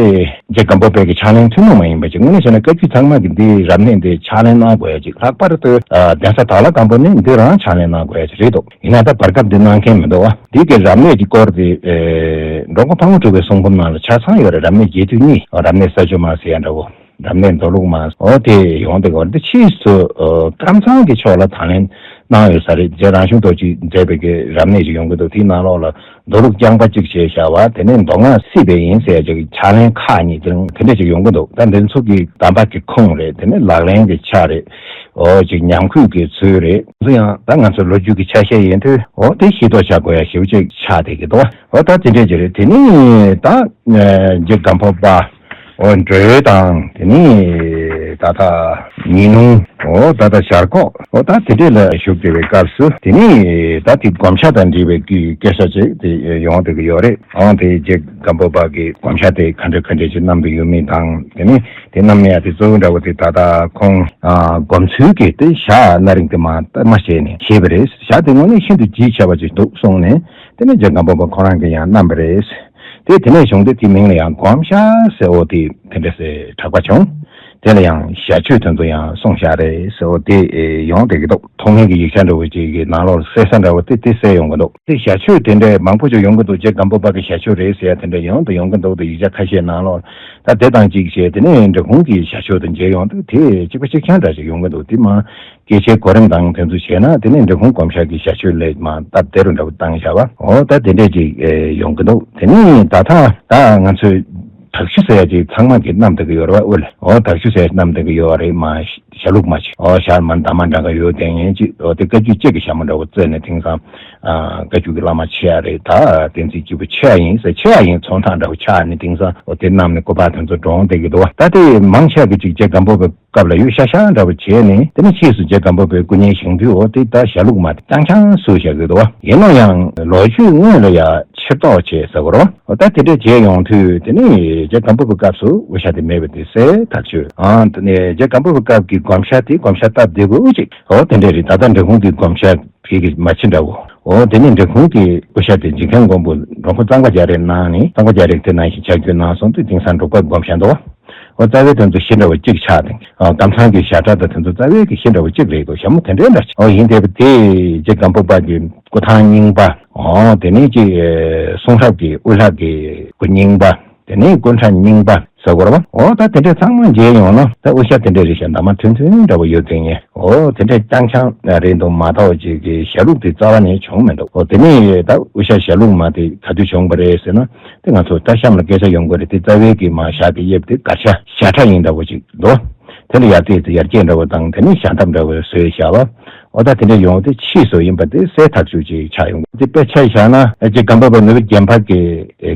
རྗེ་སྒམ་པོ་པའི་གི་ཕྱག་ལེན་ཐུན་མོང་མ་ཡིན་པ་ཅིག་དངོས་གནས་བྱས་ན་བཀའ་བརྒྱུད་ཚང་མ་གི་འདི་རབ་གནས་འདི་ཕྱག་ལེན་གནང་དགོས་ཡ་ཅིག་ལྷག་པར་དུ་ཨ་གདན་ས་དྭགས་ལྷ་སྒམ་པོ་ནི་འདི་རང་ཕྱག་ལེན་གནང་དགོས་ཡ་ཅིག་རེད་འདུག་ཡིན་ན་ད་བར་སྐབས་འདི་གནང་མཁན་མི་འདུག་བ། འདི་གི་རབ་གནས་ཀྱི་སྐོར་དེ་ཨེ་འགྲོ་མགོན་ཕག་མོ་གྲུ་པའི་གསུང་འབུམ་ནང་ལ་ཆ་ཚང་ཡོད་རེད། རབ་གནས་རྒྱས་བསྡུས་གཉིས། རབ་གནས་ས་སྦྱོར་མ་ཟེར་ཡ་འདྲ་བོ། རབ་གནས་མདོ་ལུགས་མ། ཨོ་དེ་ཡོང་དེ་གོ་འདི་ཕྱིས་སུ་ཨོ་ཀམ་ཚང་གི་ཕྱོགས་ལ་དང་ལེན་གནང་ཡོད་ས་རེད། རྗེ་རང་བྱུང་རྡོ་རྗེས་མཛད་པའི་གི་རབ་གནས་ཅིག་ཡོང་གི་འདུག་དེའི་ནང་ལོགས་ལ་མདོ་ལུགས་རྐྱང་པ་གཅིག་བྱས་བཞག་པ། དེ་ནས་མདོ་སྔགས་སྲིད་པའི་ཡིན་ཟེར་ཅིག་ཕྱག་ལེན་ཁག་གཉིས་དེ་དེ་འདྲ་ཅིག་ཡོང་གི་འདུག་ད་འདི་ཚོ་གི་གདམས་པ་གི་ཁུངས་རེད། དེ་ནས་ལག་ལེན་གྱི་ཆ་རེད། ཨོ་ཅིག་ཉམས་རྒུད་ཀྱི་ཚུལ་རེད། ཚོ་ཡང་ད་ང་ཚོ་ལོ་རྒྱུས་ཀྱི་ཆ་ཤས་ཡིན་དུས་ཨོ་དེ་ཤེས་རྟོགས་བྱ་དགོས་ཡ་ཞེ་པོ་ཅིག་ཆགས་བསྡད་ཀྱི་འདུག་ཨོ་ད་དེ་འདྲས་ཅིག་རེད། དེ་ནས་ད་རྗེ་སྒམ་པོ་པ་ཨོ་སྒྲོལ་དང་དེ་ནས་ད་ལྟ་ཉི་ནུང་ཨོ་ད་ལྟ་ཞར་ཁོག་ཨོ་ད་དེ་འདྲས་ལ་བཞུགས་བསྡད་པའི་སྐབས་སུ་དེ་ནས་ད་དེ་སྒོམ་ཞྭ་དང་འབྲེལ་བའི་སྐད་ཆ་ཅིག་དེ་ཡོང་བསྡད་ཀྱི་ཡོད་རེད། ཨོ་དེ་རྗེ་སྒམ་པོ་པ་གི་སྒོམ་ཞྭ་དེ་ག་འདྲ་ག་འདྲ་ཅིག་བསྣམས་བསྡད་ཡོད་མེད་དང་དེ་ནས་དེ་བསྣམས་ཡ་དེ་གཙོ་བོ་འདྲ་བོ་དེ་ད་ལྟ་ཁོང་སྒོམ་ཚུལ་གྱི་དེ་ཞྭ་སྣ་རིང་དེ་མར་བསྟར་མ་བྱས་ནས་བཞེས་པ་རེད། ཞྭ་དེ་དངོས་གནས་ཤིན་ཏུ་ལྗིད་ཆེ་བ་ཅིག་འདུག་གསུངས་ནས་དེ་ནས་རྗེ་སྒམ་པོ་པ་ཁོ་རང་གིས་ཡང་བསྣམས་པ་རེད། དེ་དེ་ནས་བྱུང་སྟེ་དེའི་མིང་ལ་ཡང་སྒོམ་ཞྭ་ཟེར། འོ་དེ་དེ་འདྲ་ཟེར་གྲགས་པ་བྱུང་། དེ་ལ་ཡང་ཞྭ་ཆོས་དེ་ཚོ་ཡང་གསུངས་བཞག་རེད་ཟེར། འོ་དེ་ཡོང་བསྡད་ཀྱི་འདུག་མཐོང་སྣེ་གི་ཡིག་ཆ་འདྲ་བོ་ཅིག་གི་ནང་ལོགས་ལ་གསལ་ས་འདྲ་བོ་དེ་དེ་གསལ་ཡོང་གི་འདུག་དེ་ཞྭ་ཆོས་དེ་འདྲའི་མང་པོ་ཅིག་ཡོང་གི་འདུག་རྗེ་སྒམ་པོ་པ་གི་ཞྭ་ཆོས་རེད་ཟེར་ཡ་དེ་འདྲ་ཡོང་དང་ཡོང་གི་འདུག་དེ་ཡིག་ཆ་ཁ་ཤས་ནང་ལོགས་ད་དེ་དང་གཅིག་བྱས་དེ་ནས་འབྲི་གུང་གི་ཞྭ་ཆོས་དེ་མཇལ་ཡོང་དུས་དེ་གཅིག་པ་གཅིག་རྐྱང་འདྲ་ཅིག་ཡོང་གི་འདུག་དེ་མ་སྐད་ཆའི་གོ་རིམ་དང་དེ་ཚོ་བྱས་ན་དེ་ནས་འབྲི་གུང་སྒོམ་ཞྭ་གི་ཞྭ་ཆོས་ལས་མ་སྟབས་བདེ་རུ་འདྲ་བོ་བཏང་བཞག་པ། འོ་ད་དེ་འདྲས་ཅིག་ཨེ་ཡོང་གི་འདུག་དེ་ནས་ད་ལྟ་ད་ང་ཚོས་དག་ཆུ་ཟེར་ཡ་ཅིག་ཚང་མ་གིས་བསྣམས་བསྡད་ཀྱི་ཡོད་རེད་པ། དབུ་ལ་འོ་དག་ཆུ་ཟེར་ཡ་བསྣམས་བསྡད་ཀྱི་ཡོད་རེད་མ། ཞྭ་ལུག་མ་ཅིག་འོ་ཞྭ་མ་འདབ་མ་འདྲ་ག་ཡོད་དེ་ངན་ཅིག་འོ་དེ་བཀའ་བརྒྱུད་གཅིག་གི་ཞྭ་མོ་འདྲ་བོ་བཙལ་ནས་དེང་སང་ཨ་བཀའ་བརྒྱུད་ཀྱི་བླ་མ་ཆེ་ཡ་རེད། ད་བསྟན་འཛིན་སྐྱེས་བུ་ཆེ་ཡ་ཡིན་ཟེར་ཆེ་ཡ་ཡིན་ཚོང་ཐང་འདྲ་བོ་ཆགས་ནས་དེང་སང་འོ་དེ་བསྣམས་ནས་སྐུ་པར་དེ་ཚོ་འདྲོངས་བསྡད་ཀྱི་འདུག་ད་དེ་མང་ཆེ་གི་ཅིག་རྗེ་སྒམ་པོ་པའི་སྐབས་ལ་ཡོད་ཤག་ཤག་འདྲ་བོ་བྱས་ནས་དེ་ནས་ཕྱིས་སུ་རྗེ་སྒམ་པོ་པའི་སྐུ་བརྙན་བཞེངས་དུས་འོ་དེ་ད་ཞྭ་ལུག་མ་རྐྱང་རྐྱང་བཟོས་བཞག་གི་འདུག་བ། ཡིན་ན་ཡང་ལོ་རྒྱུས་དངོས་ལ་ཡ་ཕྱིར་རྟོག་བྱས་ཟེར་གོ་རོ། འོ་ད་དེ་འདྲ་བྱས་ཡོང་དུས་དེ་ནས་རྗེ་སྒམ་པོ་པའི་སྐབས་སུ་དབུ་ཞྭ་དེ་མེད་པ་དེ་གསལ་ཐག་ཆོད། ཨང་དེ་ནས་རྗེ་སྒམ་པོ་པའི་སྐབས་ཀྱི་སྒོམ་ཞྭ་དེ་སྒོམ་ཞྭ་སྟབས་བདེ་པོ་ཅིག་འོ་དེ་འདྲ་རེད། ད་ལྟ་འབྲི་གུང་གི་སྒོམ་ཞྭ་བོད་ཀྱི་མ་ཕྱི་འདྲ་བོ། འོ་དེ་ནས་འབྲི་གུང་གི་དབུ་ཞྭ་དེ་འཇིག་རྟེན་མགོན་པོ་འགྲོ་མགོན་གཙང་པ་རྒྱ་རས་གནང་ནས་གཙང་པ་རྒྱ་རས་དེ་ནང་བཞིན་ཕྱག་བརྒྱུད་གནང་སོང་དུས་དེང་སང་འབྲུག་པ་སྒོམ་ཞྭ་འདུག་འོ་རྩ་བའི་དོན་དུ་ཤི་འདྲ་བོ་གཅིག་ཆགས་ཏེ། ཨ་ཀམ་ཚང་གི་ཞྭ་ཁྲ་དང་དེ་ཚོ་རྩ་བའི་གི་ཤི་འདྲ་བོ་གཅིག་རེད་འདུག་ཞྭ་མོ་དེ་འདྲའི་འདྲ་ཅིག་འོ་ཡིན་དེ་བ་དེ་རྗེ་སྒམ་པོ་པ་གི་སྐུ་ཐང་རྙིང་པ། འོ་དེ་ནས་ཅིག་གསུང་རབ་ཀྱི་དབུ་ལྷ་གི་སྐུ་རྙིང་པ། དེ་ནས་སྐུ་འཕྲེང་རྙིང་པ་ཟེར་དགོས་རེད་པ། འོ་ད་དེ་འདྲ་ཚང་མ་མཇལ་ཡོང་ན་ད་དབུ་ཞྭ་དེ་འདྲ་རེད་ཤག་འདབ་མ་ཐུང་ཐུང་འདྲ་བོ་ཡོད་དེ་ངས་འོ་དེ་འདྲ་རྐྱང་རྐྱང་རེད་འདུག་མ་གཏོགས་ཅིག་གི་ཞྭ་ལུག་དེ་རྩ་བ་ནས་བྱུང་མི་འདུག་འོ་དེ་ནས་ད་དབུ་ཞྭ་ཞྭ་ལུག་མ་དེ་ག་དུས་བྱུང་བ་རེད་ཟེར་ན། དེ་ང་ཚོ་ད་གཤམ་ལ་སྐད་ཆ་ཡོང་གི་རེད། དེ་རྩ་བའི་གི་མ་ཞྭ་གི་དབྱིབས་དེ་དཀར་ཆ་ཞྭ་ཁྲ་ཡིན་འདྲ་བོ་ཅིག་འདུག་དེ་ལ་ཡར་ལྟས་དེ་ཡར་རྒྱས་འདྲ་བོ་དང་དེ་ནས་ཞྭ་འདབ་འདྲ་བོ་བཟོས་བཞག་པ། འོ་ད་དེ་འདྲ་ཡོང་དེ་ཕྱིས་སུ་ཡིན་པ་དེ་གསལ་ཐག་ཆོད་ཅིག་ཆགས་ཡོང་གི། དེ་དཔེ་ཆ་བཞག་ན་རྗེ་སྒམ་པོ་པ་ནུབ་བརྒྱད་འཕགས་ཀྱི་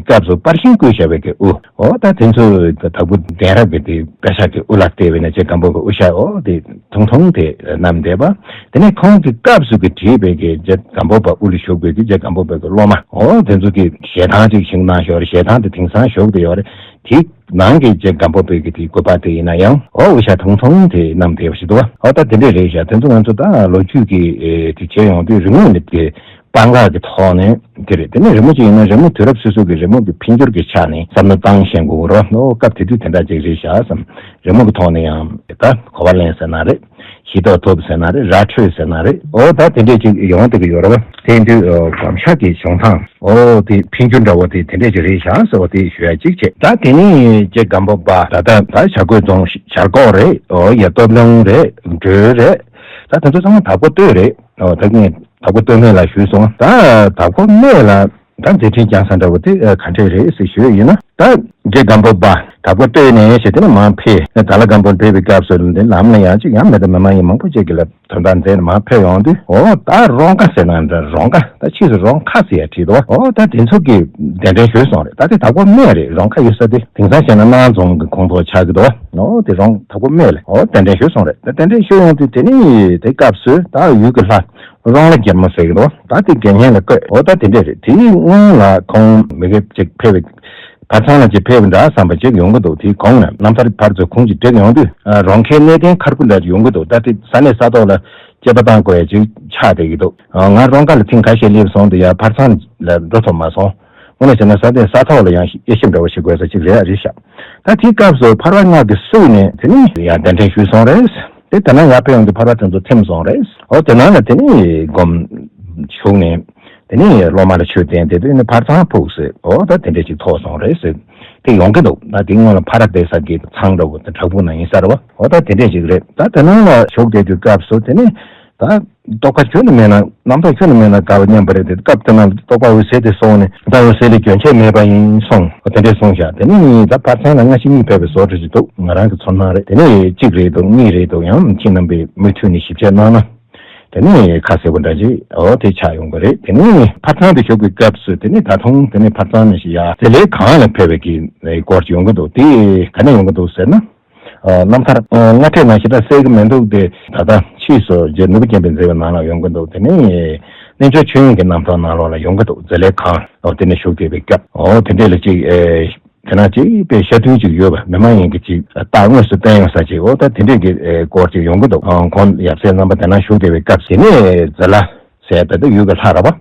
སྐབས་སུ་པར་ཤིང་བརྐོས་བཞག་པའི་གི་དབུ། འོ་ད་དེ་ཚོ་དྭགས་པོ་གདན་རབས་ཀྱི་དེ་དཔེ་ཆ་གི་དབུ་ལ་བལྟས་པས་ན་རྗེ་སྒམ་པོ་པའི་དབུ་ཞྭ་འོ་དེ་ཐུང་ཐུང་དེ་བསྣམས་བསྡད་པ། དེ་ནས་ཁོང་གི་སྐབས་སུ་གི་བྲིས་པའི་གི་རྗེ་སྒམ་པོ་པ་དབུ་ལ་བཞུགས་པའི་གི་རྗེ་སྒམ་པོ་པའི་གི་སློབ་མ་འོ་དེ་ཚོ་གི་ཞལ་ཐང་ཅིག་བཞེངས་གནང་ཞོར་ཞལ་ཐང་དེ་དེང་སང་བཞུགས་བསྡད་ཡོད་རེད། དེའི་ནང་གི་རྗེ་སྒམ་པོ་པའི་གི་དེའི་སྐུ་པར་དེ་ཡིན་ན་ཡང་འོ་དབུ་ཞྭ་ཐུང་ཐུང་དེ་བསྣམས་བསྡད་པ་ཞིག་འདུག་བ། འོ་ད་དེ་འདྲས་རེད་ཤག་དེ་ཚོ་ང་ཚོ་ད་ལོ་རྒྱུས་ཀྱི་ཨེ་དེ་བྱས་ཡོང་དུས་རི་མོ་ནི་དེ་དཔང་རྟགས་ཀྱི་ཐོག་ནས་དེ་རེད། དེ་ནས་རི་མོ་ཅིག་ཡིན་ན་རི་མོ་དུས་རབས་སོ་སོ་གི་རི་མོ་གི་འཕེལ་འགྱུར་གྱི་ཆ་ནས་བསམ་བློ་བཏང་ཤེས་དགོས་རོ། འོ་སྐབས་དེ་དུས་དེ་འདྲ་ཅིག་རེད་ཤག་བསམ། རི་མོ་གི་ཐོག་ནས་ཡང་ད་གོ་བ་ལེན་ཟེར་ན་རེད། ཞི་ཏོག་ཐོབ་ཟེར་ན་རེད། ར་འཕྲོད་ཟེར་ན་རེད། འོ་ད་དེ་འདྲས་ཅིག་ཡོང་བསྡད་ཀྱི་ཡོད་རེད་བ། དེ་དུས་སྒོམ་ཞྭ་གི་བྱུང་སྟངས་འོ་དེ་འཕེལ་འགྱུར་འདྲ་བོ་དེ་དེ་འདྲས་ཅིག་རེད་ཤག་ཟེར་བ་དེ་ཞུ་ཡ་གཅིག་བྱས། ད་དེ་ནས་རྗེ་སྒམ་པོ་པ་ད་ལྟ་ད་བྱ་རྒོད་རྫོང་ཞར་ཁོག་རེད། འོ་ཡ་སྟོད་ལུང་རེད། སྒྲོལ་རེད། ད་དེ་ཚོ་ཚང་མ་དྭགས་པོ་སྟོད་རེད། འོ་ད་ངས་དྭགས་པོ་སྟོད་སྨད་ལ་ཞུས་སོང་། ད་དྭགས་པོ་སྨད་ལ་ད་མཛད་འཕྲིན་བསྐྱངས་ས་འདྲ་བོ་དེ་ག་འདྲས་རེད་ཟེར་ཞུས་ཡིན་ན་ད། རྗེ་སྒམ་པོ་པ་དྭགས་པོ་སྟོད་ནས་ཞེས་དེ་ནས་མར་ཕེབས་ནས། དྭགས་ལ་སྒམ་པོ་ཕེབས་པའི་སྐབས་སུ་འདི་ལམ་ལ་ཡང་ཅིག་ཡང་མི་དང་མི་མ་ཡིན་མང་པོ་ཅིག་གིས་ལ་དོན་དག་མཛད་ནས་མར་ཕེབས་ཡོང་དུས། འོ་ད་རོང་ཁ་ཟེར་ན་འདྲ། རོང་ཁ་ད་ཕྱིས་སུ་རོང་ཁ་ཟེར་ཡ་བྲིས་འདུག་འོ་ད་དེ་ཚོ་གིས་གདན་འདྲེན་ཞུས་སོང་རེད། ད་དེ་དྭགས་པོ་སྨད་རེད། རོང་ཁ་ཡོད་ས་དེ་དེང་སང་བཤད་ན་སྣང་རྫོང་གི་ཁོངས་གཏོགས་ཆགས་ཀྱི་འདུག་འོ་དེ་རོང་དྭགས་པོ་སྨད་ལ་འོ་གདན་འདྲེན་ཞུས་སོང་རེད། ད་གདན་འདྲེན་ཞུས་ཡོང་དུས་དེ་ནས་དེ་སྐབས་སུ་ད་ཡུལ་གྱི་ལྷ་རོང་ལ་རྒྱལ་མོ་ཟེར་གྱི་འདུག་ད་དེ་དགེ་བསྙེན་ལ་བསྐོས། འོ་ད་དེ་འདྲས་རེད། དེའི་སྔོན་ལ་ཁོང་མི་རབས་ཅིག་ཕེབས་པའི་བར་མཚམས་ལ་ཅིག་ཕེབས་པ་འདྲ་བསམ་པ་ཅིག་ཡོང་གི་འདུག་དེའི་གོང་ན་རྣམ་ཐར་ཕར་ཚུར་ཁུངས་ཅིག་བསྒྲིགས་ཡོང་དུས། ཨ། རོང་ཁའི་གནས་བརྟན་མཁར་དགུ་འདྲ་ཅིག་ཡོང་གི་འདུག་ད་དེ་ས་གནས་ས་ཐོག་ལ་དཔྱད་པ་བཏང་དགོས་ཡ་ཅིག་ཆགས་བསྡད་ཀྱི་འདུག་ཨ། ང་རོང་ཁ་ལ་ཐེངས་ཁ་ཤས་སླེབས་སོང་དུས་ཡ་བར་མཚམས་ལ་འགྲོ་ཐུབ་མ་སོང་། དངོས་གནས་བྱས་ན་ས་གནས་ས་ཐོག་ལ་ཡང་དབྱེ་ཞིབ་འདྲ་བོ་ཞིག་དགོས་ས་ཅིག་རེད་རེད་ཤག་ད་དེའི་སྐབས་སུ་འཕར་པ་སྔགས་ཀྱིས་བསུས་ནས་དེ་ནས་ཡ་གདན་འདྲེན་ཞུས་སོང་རེད། དེ་དེ་ན་ཡར་ཕེབས་ཡོང་དུས་འཕར་པ་དེ་ཚོ་ཐིམ་སོང་རེད། འོ་དེ་ནང་ལ་དེ་ནས་སྒོམ་ཞུགས་ནས། དེ་ནས་སློབ་མ་ལ་ཆོས་བསྟན་ཏེ། དེ་ནས་འཕར་ཚང་ཕུག་ཟེར། འོ་ད་དེ་འདྲས་ཅིག་ཐོགས་སོང་རེད་ཟེར། དེ་ཡོང་གི་འདུག་ད་དེ་སྔོན་ལ་འཕར་བསྡད་ས་གི་ཚང་འདྲ་བོ་དེ་བྲག་ཕུག་ན་ཡིན་ས་རེད་བ། འོ་ད་དེ་འདྲས་ཅིག་རེད། ད་དེ་ནང་ལ་བཞུགས་བསྡད་དུས་སྐབས་སུ་དེ་ནས་ད་རྟོགས་པ་ཁྱོན་ནས་མེད་ན། རྣམ་རྟོག་ཁྱོན་ནས་མེད་ན་དགའ་བ་སྙམ་པ་རེད་དེ། སྐབས་དེ་ན་རྟོགས་པ་འོད་གསལ་དེ་སོང་ནས་ད་འོད་གསལ་ལས་གྱོན་ཆས་མེད་པ་ཡིན་གསུངས། འོ་དེ་འདྲས་གསུངས་ཤག་དེ་ནས་ད་འཕར་ཚང་ལ་སྔ་ཕྱི་གཉིས་ཕེབས་པའི་བཟོ་འདྲ་ཅིག་འདུག་ང་རང་གི་ཚོར་སྣང་རེད། དེ་ནས་གཅིག་རེད་འདུག་གཉིས་རེད་འདུག་ཡང་ཁྱེད་རྣམ་པས་མུ་མཐུད་ནས་ཞིབ་དཔྱད་གནང་ན། དེ་ནས་ཁ་གསལ་པོ་འདྲ་ཅིག་འོ་དེ་ཆགས་ཡོང་གི་རེད། དེ་ནས་འཕར་ཚང་དུ་བཞུགས་པའི་སྐབས་སུ་དེ་ནས་ད་དུང་དེ་ནས་འཕར་ཚང་ནས་ཞིག་ཡ་ཟི་ལིང་གངས་ལ་ཕེབས་པའི་གི་སྐོར་ཅིག་ཡོང་གི་འདུག་དེ་ག་ནས་ཡོང་གི་འདུག་ཟེར་ན། ཨ། རྣམ་ཐར་ཨ་སྔ་ཕྲད་ནང་ཞེ་དྲག་གསལ་གི་མི་འདུག་དེ་ད་ལྟ་ཕྱིས་སུ་རྗེ་ནོར་བུ་རྒྱན་པས་མཛད་པའི་ནང་ལ་ཡོང་གི་འདུག་དེ་ནས་རྣལ་འབྱོར་ཆོས་དབྱིངས་ཀྱི་རྣམ་ཐར་ནང་ལོགས་ལ་ཡོང་གི་འདུག་ཟི་ལིང་གངས་འོ་དེ་ནས་བཞུགས་བསྡད་པའི་སྐབས་འོ་དེ་འདྲས་ལ་ཅིག་ཨེ། དེ་ན་ཅིག་དཔེ་ཤ་ཐུན་ཅིག་ཡོད་པ། མི་མ་ཡིན་གྱི་ཅིག་རྟགས་དངོས་སུ་བསྟན་ཡོད་ས་ཅིག་འོ་ད་དེ་འདྲས་ཀྱི་ཨེ་སྐོར་ཅིག་ཡོང་གི་འདུག་ཨ། ཁོང་ཡབ་སྲས་རྣམ་པ་དེ་ན་བཞུགས་བསྡད་པའི་སྐབས། དེ་ནས་ཛི་ལ་ཟེར་ད་ལྟ་ཡུལ་གྱི་ལྷ་རེད་བ།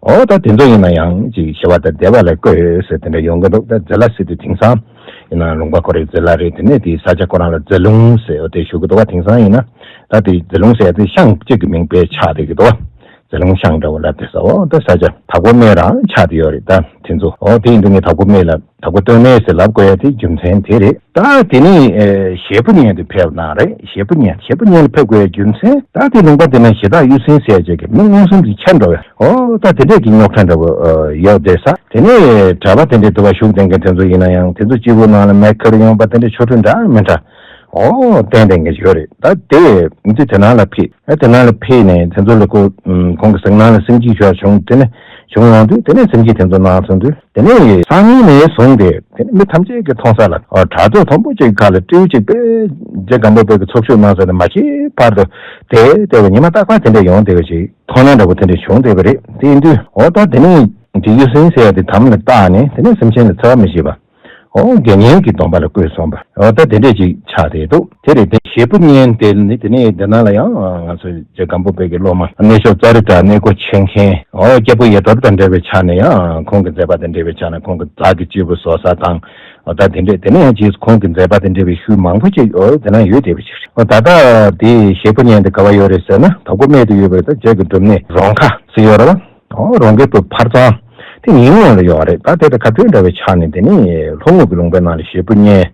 འོ་ད་དེ་ཚོ་ཡིན་ན་ཡང་ཅིག་ཞི་བ་དང་བདེ་བ་ལ་བསྐོས་ཟེར་དེ་འདྲ་ཡོང་གི་འདུག་ད་ཛི་ལ་ཟེར་དུས་དེང་སང་ཡིན་ན་ལུང་པ་ཁོ་རའི་ཛི་ལ་རེད། དེ་ནས་དེའི་ས་ཆ་ཁོ་རང་ལ་ཛི་ལུང་ཟེར་འོ་དེ་ཞུ་གི་འདུག་བ། དེང་སང་ཡིན་ན་ད་དེ་ཛི་ལུང་ཟེར་དེ་ཤང་གཅིག་གི་མིང་དཔེ་ཆགས་བསྡད་ཀྱི་འདུག་བ། ཛི་ལུང་ཤང་འདྲ་བོ་ལབ་དེ་ས། འོ་ད་ས་ཆ་དྭགས་པོ་སྨད་རང་ཆགས་བསྡད་ཡོད་རེད། ད་དེ་ཚོ་འོ་དེ་ཡིན་དུས་ངས་དྭགས་པོ་སྨད་ལ་དྭགས་པོ་སྟོད་སྨད་ཟེར་ལབ་དགོས་ཡ་དེ་རྒྱུ་མཚན་དེ་རེད། ད་དེ་ནས་ཨེ་ཞེ་པོ་གཉན་དུ་ཕེབས་གནང་རེད། ཞེ་པོ་གཉན། ཞེ་པོ་གཉན་ལ་ཕེབས་དགོས་ཡ་རྒྱུ་མཚན། ད་དེ་ལུང་པ་དེ་ན་གཞི་བདག་གཡུ་སེང་ཟེར་ཡ་ཅིག་གི་མི་མངོན་སུམ་གྱི་ཁྱབ་འགྲོ་བ། འོ་ད་དེ་འདྲས་ཀྱི་རྙོག་དྲ་འདྲ་བོ་ཨ་ཡོད་བསྡད་ས། དེ་ནས་གྲྭ་པ་དེ་འདྲས་འདུལ་བ་ཞུགས་བསྡད་མཁན་དེ་ཚོ་ཡིན་ན་ཡང་དེ་ཚོ་སྤྱི་བོ་ནང་ལ་མེ་ཁར་ཡོང་པ་དེ་འདྲས་ཆོ་འཕྲུལ་འདྲ་མི་འདྲ་འོ་བསྟན་བསྡད་མཁན་ཡོད་རེད། ད་དེ་མི་ཚེ་དེ་ནང་ལ་ཕེབས། ཨ་དེ་ནང་ལ་ཕེབས་ནས་དེ་ཚོ་ལ་ཁོ་ཁོང་གི་གཟིགས་སྣང་ལ་སེམས་བསྐྱེད་ཞུ་བ་བྱུང་། དེ་ནས་བྱུང་ཡོང་དུས་དེ་ནས་སེམས་བསྐྱེད་དེ་ཚོ་གནང་ཚར་དུས་དེ་ནས་སང་ཉིན་ནས་བཟུང་སྟེ་དེ་ནས་མི་ཐམས་ཅད་ཀྱིས་མཐོང་ས་ལ་ཨ་གྲྭ་ཚོགས་མཐོན་པོ་ཅིག་ཁ་ལ་སྤྲེའུ་ཅིག་དཔེ་རྗེ་སྒམ་པོ་པའི་གི་ཚོགས་མཆོད་གནང་ས་དེ་མ་ཤེས་བར་དུ་དེ་དེ་བས་ཉི་མ་རྟག་པར་དེ་འདྲ་ཡོང་བསྡད་པ་ཅིག་མཐོང་སྣང་འདྲ་པོ་དེ་འདྲ་བྱུང་བསྡད་པ་རེད། དེ་ཡིན་དུས་འོ་ད་དེ་ནས་དེ་གཡུ་སེང་ཟེར་ཡ་དེ་དམ་ལ་བཏགས་ནས་དེ་ནས་སེམས་ཅན་ལ་འཚེ་བ་མི་བྱེད་པ། ཨོ་དགེ་བསྙེན་གྱི་སྡོམ་པ་ལ་བསྐོས་སོང་བ། ཨོ་ད་དེ་འདྲས་ཅིག་ཆགས་བསྡད་འདུག་དེ་རེད། དེ་ཞེ་པོ་གཉན་དེ་ནི་དེ་ནས་དེ་ནང་ལ་ཡང་ང་ཚོ་རྗེ་སྒམ་པོ་པའི་གི་སློབ་མ་གནས་མཆོག་ཙཱ་རི་ཏྲ་གནས་སྒོ་ཕྱེ་མཁན། ཨོ་སྐྱེས་བུ་ཡེ་རྡོར་དང་འབྲེལ་བའི་ཆ་ནས་ཡང་ཁོང་གི་མཛད་པ་དང་འབྲེལ་བའི་ཆ་ནས་ཁོང་གི་ཛག་གི་སྤྱིལ་བུ་བཟོ་ས་དང་། ཨོ་ད་དེ་འདྲས་དེ་ནས་ཡང་རྗེས་སུ་ཁོང་གི་མཛད་པ་དང་འབྲེལ་བའི་ཤུལ་མང་པོ་ཅིག་ཨོ་དེ་ན་ཡོད་བསྡད་པ་ཞིག་རེད། ཨོ་ད་ལྟ་དེ་ཞེ་པོ་གཉན་དེ་ག་བ་ཡོད་རེད་ཟེར་ན། དྭགས་པོ་སྨད་དུ་ཡོད་པའི་ད་རྗེ་གི་སྒྲུབ་གནས་རོང་ཁ་ཟེར་ཡོད་རེད་བ། ཨོ་རོང་ཁའི་བུ་འཕར་གཙང་དེ་ཉིན་གུང་ལ་ཡོད་རེད། ད་དེ་ད་ཁ་ཐུན་འདྲ་བའི་ཆ་ནས་དེ་ནི་ལྷོ་ངོས་ཀྱི་ལུང་པའི་ནང་ལ་ཞེ་པོ་གཉན།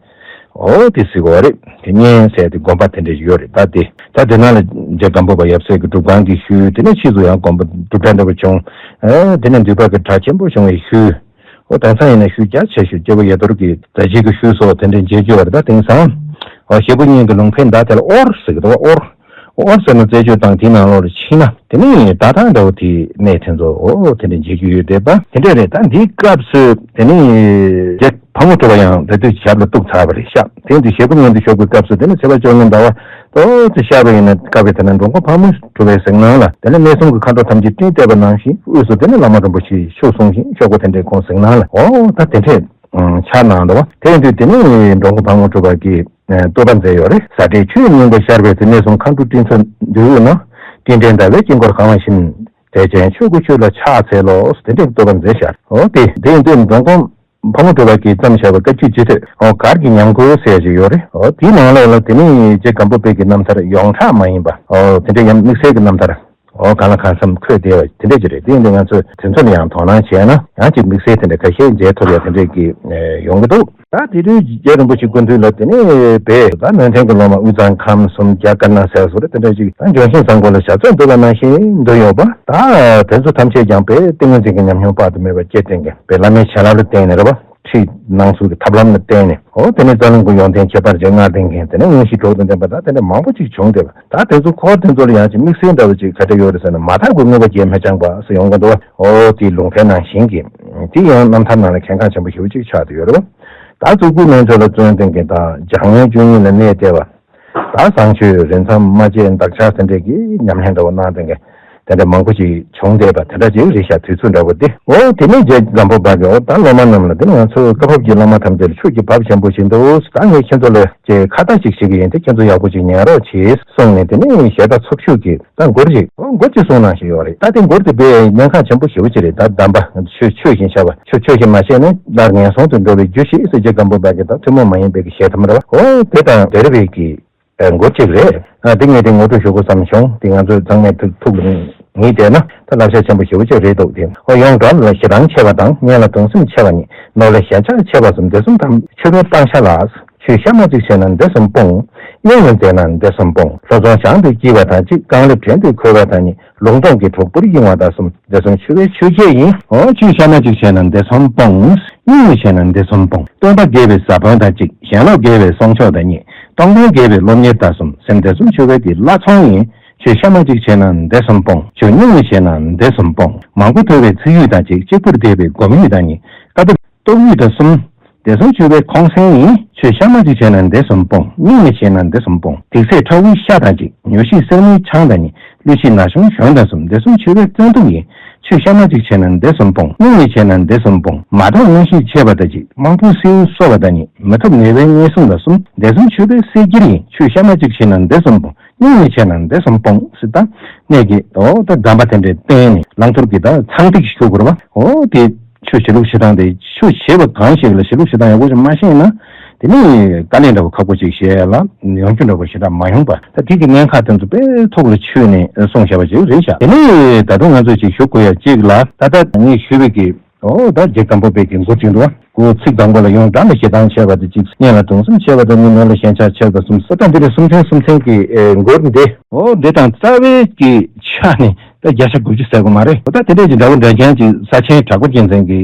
ཨོ་དེ་ཟེར་གོ་རེད། དེ་གཉན་ཟེར་དེ་དགོན་པ་དེ་འདྲ་ཡོད་རེད། ད་དེ་ད་དེ་ནང་ལ་རྗེ་སྒམ་པོ་པ་ཡབ་སྲས་ཀྱི་སྒྲུབ་ཁང་གི་ཤུལ། དེ་ནས་ཕྱིས་སུ་ཡང་དགོན་པ་སྒྲུབ་གྲྭ་འདྲ་བོ་བྱུང་། ཨེ་དེ་ནས་འདུས་པ་གི་གྲྭ་ཆེན་པོ་བྱུང་བའི་ཤུལ། ཨོ་དེང་སང་ཡིན་ན་ཤུལ་རྒྱ་ཆེ་ཤོས་སྐྱེས་བུ་ཡེ་རྡོར་གྱི་མཛད་རྗེས་ཀྱི་ཤུལ་སོགས་དེ་འདྲ་མཇལ་རྒྱུ་ཡོད་རེད། ད་དེང་སང་ཨོ་ཞེ་པོ་གཉན་གྱི་ལུང་ཕན་ད་དེ་ལ་ཨོར་ཟེར་གི་འདུག་ཨོར། ཨོ་ཟེར་ན་རྩེ་ཆོས་དང་དེའི་ནང་ལོགས་ལ་ཕྱིན་ན་དེ་ནི་ད་ཐང་འདྲ་བོ་དེ་གནས་དེ་ཚོ་ཨོ་དེ་འདྲ་མཇལ་རྒྱུ་ཡོད་བསྡད་པ་དེ་འདྲ་རེད། ད་འདིའི་སྐབས་སུ་དེ་ནི་རྗེ་ཕག་མོ་གྲུ་པ་ཡང་དེ་དུས་ཞབས་ལ་གཏུགས་ཚར་བ་རེད་ཤག་དེ་འདི་ཞེ་པོ་གཉན་དུ་བཞུགས་པའི་སྐབས་སུ་དེ་ནི་ཚེས་པ་བཅོ་ལྔའི་ཟླ་བ་ཏོག་ཙམ་ཤར་བ་ཡིན་ན། སྐབས་དེ་ན་འགྲོ་མགོན་ཕག་མོ་གྲུ་པའི་གཟིགས་སྣང་ལ་དེ་ནི་གནས་གསུམ་གྱི་མཁའ་འགྲོ་ཐམས་ཅད་སྤྲིན་གཏད་པ་ནང་བཞིན་དབུས་སུ་དེ་ནི་བླ་མ་རིན་པོ་ཆེ་བཞུགས་གསུངས་ཤིང་ཤོག་གུ་དེ་འདྲའི་ཁོང་གཟིགས་སྣང་ལ་ཨོ་ད་དེ་འདྲས། ཕྱག་གནང་འདུག་དེ་ཡིན་དུས་དེ་ནས་འགྲོ་མགོན་ཕག་མོ་གྲུ་པ་གིས་བསྟོད་པ་མཛད་ཡོད་རེད། ཟ་འདྲེ་ཆུའི་སྙིང་པོ་ཤར་བའི་ཚེ། གནས་གསུམ་མཁའ་འགྲོ་སྤྲིན་ཚོགས་འདུས་དབུས་ན། སྤྲིན་བྲལ་ཟླ་བའི་དཀྱིལ་འཁོར་གང་བཞིན། དད་ཅན་ཆོས་སྐུ་ཆོས་ལ་ཕྱག་འཚལ་ལོ། དེ་འདྲའི་བསྟོད་པ་མཛད་ཤག་འོ་དེ་དེ་ཡིན་དུས་འགྲོ་མགོན་ཕག་མོ་གྲུ་པ་གིས་བརྩམས་བཞག་པའི་བཀའ་བརྒྱུད་རྗེས་ཐོས་ཨོ་གར་གྱི་ཉམས་མགུར་ཟེར་ཞིག་ཡོད་རེད། ཨོ་དེའི་ནང་ལོགས་ལ་དེ་ནས་རྗེ་སྒམ་པོ་པའི་གི་རྣམ་ཐར་ཡོངས་གྲགས་མ་ཡིན་པ་ཨོ་དེ་འདྲའི་ཡང་དམིགས་བསལ་གྱི་རྣམ་ཐར། ཨོ་གང་ལ་གང་འཚམ་འཁོད་བསྡད་པ་དེ་འདྲས་ཅིག་རེད། དེ་ཡིན་དུས་ང་ཚོས་དེ་ཚོ་ལ་ཡང་དོ་སྣང་བྱས་ན་ཡང་ཅིག་དམིགས་བསལ་དེ་འདྲ་ཁ་ཤས་མཇལ་ཐུབ་ཡ་དེ་འདྲས་ཀྱི་ཡོང་གི་འདུག་ད་དེ་དུས་རྗེ་རིན་པོ་ཆེ་སྐུ་མདུན་ལ་དེ་ནས་པས་ད་མོན་ཐེམ་གྱི་སློབ་མ་དབུས་གཙང་ཁམས་གསུམ་རྒྱ་དཀར་ནག་ཟེར་བ་སོགས་རེད། དེ་འདྲས་ཅིག་ད་ལྗོན་ཤིང་བཟང་པོ་ལ་ཞབས་ཏོག་འདུག་པ་ནང་བཞིན་འདུ་ཡོད་པ། ད་དེ་ཚོ་ཐམས་ཅད་ཀྱང་པས་ཏིང་ངེ་འཛིན་གྱི་ཉམས་མྱོང་དཔག་ཏུ་མེད་པ་སྐྱེ་བསྟེན་མཁན་པས་བླ་མའི་བྱིན་རླབས་ལ་བརྟེན་ནས་རེད་པ། ཁྲིད་གནང་ཚུལ་གྱི་ཐབས་ལམ་ལ་བརྟེན་ནས། འོ་དེ་ནས་རྩ་རླུང་གི་ཡོན་ཏན་ཁྱད་པར་ཅན་ལྔར་ལྡན་མཁན། དེ་ནས་མངོན་ཤེས་གྲོགས་དང་ལྡན་པ་དང་། དེ་འདྲ་མང་པོ་ཅིག་བྱུང་བསྡད་པ། ད་དེ་ཚོ་འཁོར་དེ་ཚོ་ལ་ཡང་ཅིག་དམིགས་བསལ་འདྲ་བོ་ཅིག་ག་འདྲ་ཡོད་རེད་ཟེར་ན། མ་དག་པའི་མངོན་པ་རྒྱན་མི་འཆང་བ་ཟེར་ཡོང་གི་འདུག་བ། འོ་དེའི་ལུང་བསྟན་ནང་བཞིན་གྱི། དེ་ཡང་རྣམ་ཐར་ནང་ལ་གལ་འགངས་ཆེན་པོ་ཞེ་པོ་ཅིག་ཆགས་བསྡད་ཡོད་རེད་བ། ད་གཙུག་ཕུད་ལྷུན་གྲུབ་ལ་བརྩོན་ལྡན་གྱི་དང་། སྦྱང་བའི་བཅུ་གཉིས་ལ་གནས་བརྟན་པ། ད་བཟང་སྤྱོད་རིས་མཚམས་མ་བཅད་འདག་ཆགས་དེ་འདྲས་ཀྱི་ཉམས་ལེན་འདྲ་བོ་གནང་བསྡད་མཁན་དེ་འདྲ་མང་པོ་ཞིག་བྱུང་བསྡད་པ་དེ་འདྲ་ཅིག་རེད་ཤག་དུས་ཚོད་འདྲ་བོ་དེ། འོ་དེ་ནས་རྗེ་སྒམ་པོ་པ་གིས། འོ་ད་སློབ་མ་རྣམས་ལ། དེ་ནས་ང་ཚོའི་བཀའ་བབས་ཀྱི་བླ་མ་ཐམས་ཅད་ལ་ཆོས་ཀྱི་བབས་ཆེན་པོ་ཞིག་འདུག་ད་ངས་ཁྱེད་ཚོ་ལ་ཅིག་ཁ་བརྡ་ཅིག་བྱེད་ཀྱི་ཡིན། དེ་ཁྱེད་ཚོ་ཡག་པོ་ཅིག་ཉན་རོགས་གྱིས་གསུངས་ནས། དེ་ནས་ཞལ་ཏ་ཚོགས་ཆོས་ཀྱི་ད་མགུར་ཅིག་འོ་མགུར་ཅིག་གསུང་གནང་བཞིན་ཡོད་རེད། ད་དེ་མགུར་དེ་དཔེ་གནད་འགག་ཆེན་པོ་ཞེ་པོ་ཅིག་རེད། ད་གདམས་པ་ཆོས་ཆོས་བཞིན་བྱ་བ། ཆོས་ཆོས་བཞིན་མ་བྱས་ན་སླར་ངན་སོང་དུ་འགྲོ་བའི་རྒྱུ་ཞིག་ཟེར། རྗེ་སྒམ་པོ་པ་གིས་ད་ཐུན་མོང་མ་ཡིན་པའི་གི་ཞལ་ཐང་རེད་བ། འོ་དེ་དང་འབྲེལ་བའི་གི་མགུར་ཅིག་རེད། ཨ་དེ་ངས་དེ་ངོ་སྤྲོད་ཞུ་དགོས་བསམ་བྱུང་། དེ་ང་ཚོས་ཚང་མས་ཐུགས་ཐུགས་ལ་ངེས་བསྡད་ན་ད་བསླབ་བྱ་ཆེན་པོ་ཞེ་པོ་ཅིག་རེད་འདུག་དེ། འོ་ཡོངས་གྲགས་ལ་ཞེ་སྡང་ཆེ་བ་དང་། གཉེན་ལ་གདུང་སེམས་ཆེ་བ་ཉིད། ནོར་ལ་ཞེན་ཆགས་ཆེ་བ་གསུམ། འདི་གསུམ་ཐམས་ཅད་མཆོད་པའི་སྤང་བྱ་ལ། ཆོས་གཤའ་མ་གཅིག་བྱས་ན་འདི་གསུམ་སྤོང་། སྙིང་ནས་མཛད་ན་འདི་གསུམ་སྤོང་། ལྷོ་རྫོང་བྱང་དུ་བསྐྱིལ་བ་དང་གཅིག། རྐང་ལེབ་བྲན་དུ་ཁོལ་བ་དང་གཉིས། ལུང་སྟོང་གི་གྲོགས་པོར་གཡེང་བ་དང་གསུམ། འདི་གསུམ་འཆི་བའི་ཆོས་བརྒྱད་ཡིན། འོ་ཆོས་གཤའ་མ་གཅིག་བྱས་ན་འདི་གསུམ་སྤོང་། སྙིང་ནས་བྱས་ན་འདི་གསུམ་སྤོང་། སྟོན་པ་དགེ་བའི་བཟའ་དཔོན་དང་གཅིག། ཞལ་སློབ་དགེ་བའི་གསུང་ཆོག་དང་གཉིས། སྟོང་དཔོན་དགེ་བའི་སློབ་གཉེར་དང་གསུམ། སེམས་འདི་གསུམ་འཆི་བའི་གི་བླ་ཚོང་ཡིན། ཆོས་གཤའ་མ་གཅིག་བྱས་ན་འདི་གསུམ་སྤོང་། ཆོས་སྙིང་ནས་བྱས་ན་འདི་གསུམ་སྤོང་། མང་པོ་ཐོས་པའི་ཚིག་ཡུད་དང་གཅིག། གཅིག་པུར་བསྡད་པའི་སྒོམ་ཡུད་དང་གཉིས། དཀའ་ཐུབ་སྟོབས་ཡུད་དང་གསུམ། འདི་གསུམ་འཆི་བའི་ཁོང་གསེང་ཡིན། ཆོས་གཤའ་མ་གཅིག་བྱས་ན་འདི་གསུམ་སྤོང་། སྙིང་ནས་བྱས་ན་འདི་གསུམ་སྤོང་། སྡིག་ཚད་ཁྲག་འུའི་ཤ་དང་གཅིག། ཉོ་ཤིག་སེར་མོའི་ཆང་དང་གཉིས། བླུས་ཤིག་ན་ཆུང་གཞོན་དང་གསུམ། འདི་གསུམ་འཆི་བའི་བཙོན་དུག་ཡིན། ཆོས་གཤའ་མ་གཅིག་བྱས་ན་འདི་གསུམ་སྤོང་། སྙིང་ནས་བྱས་ན་འདི་གསུམ་སྤོང་། མ་དག་མངོན་ཤེས་ཆེ་བ་དང་གཅིག། རྨང་བུ་སེའུ་གསོ་བ་དང་གཉིས། མི་ཐུབ་ངལ་བའི་ངན་སོང་དང་གསུམ། འདི་གསུམ་འཆི་བའི་གསེར་འགྱུར་ཡིན། ཆོས་གཤའ་མ་གཅིག་བྱས་ན་འདི་གསུམ་སྤོང་། སྙིང་ནས་བྱས་ན་འདི་གསུམ་སྤོང་ཟེར། ད་གནས་ཀྱི་འོ་ད་གདམས་པ་དེ་འདྲས་བསྟན་ནས་བླང་དོར་གྱི་ད་ཚངས་ཐིག་ཞུ་དགོས་རེད་བ། འོ་དེ་ཆོས་བྱེད་ལུགས་བྱེད་སྟངས་དེ། ཆོས་བྱེད་པ་གང་ཞིག་ལ་བྱེད་ལུགས་བྱེད་སྟངས་ཡག་པོ་ཞིག་མ་ཤེས་ན། དེ་ནི་དཀའ་ལས་འདྲ་བོ་ཁག་པོ་ཅིག་བྱས་ལ་ཡོང་རྒྱུ་འདྲ་བོ་ཞེ་དྲག་མ་ཡོང་པ། ད་དེ་གི་གནད་འགག་དེ་ཚོ་དཔེ་ཐུགས་ལ་ཆུད་ནས་གསུངས་བཞག་པ་ཅིག་རེད་ཤག་དེ་ནི་ད་དུང་ང་ཚོས་ཅིག་ཞུ་དགོས་ཡ་ཅིག་ལ། ད་ལྟ་ངས་ཞུས་པའི་གི་འོ་ད་རྗེ་སྒམ་པོ་པའི་གི་མགུར་ཅིག་འདུག་བ། འགོ་ཚིག་དང་པོ་ལ་ཡོངས་གྲགས་ལ་ཞེ་སྡང་ཆེ་བ་དེ་གཅིག། གཉེན་ལ་གདུང་སེམས་ཆེ་བ་དང་གཉིས། ནོར་ལ་ཞེན་ཆགས་ཆེ་བ་དང་གསུམ་ཟེར། ད་འདི་འདྲ་གསུམ་ཚན་གསུམ་ཚན་གྱི་ཨེ་མགུར་འདི། འོ་འདི་དང་རྩ་བའི་གི་ཆ་ནས་ད་བརྒྱ་ཆ་དགུ་བཅུ་ཟེར་དགོས་མ་རེད། འོ་ད་དེ་འདྲས་ཀྱི་འདྲ་བོ་འདྲ་རྐྱང་ཅིག་ས་ཆེན་གྲགས་པ་རྒྱལ་མཚན་གྱི་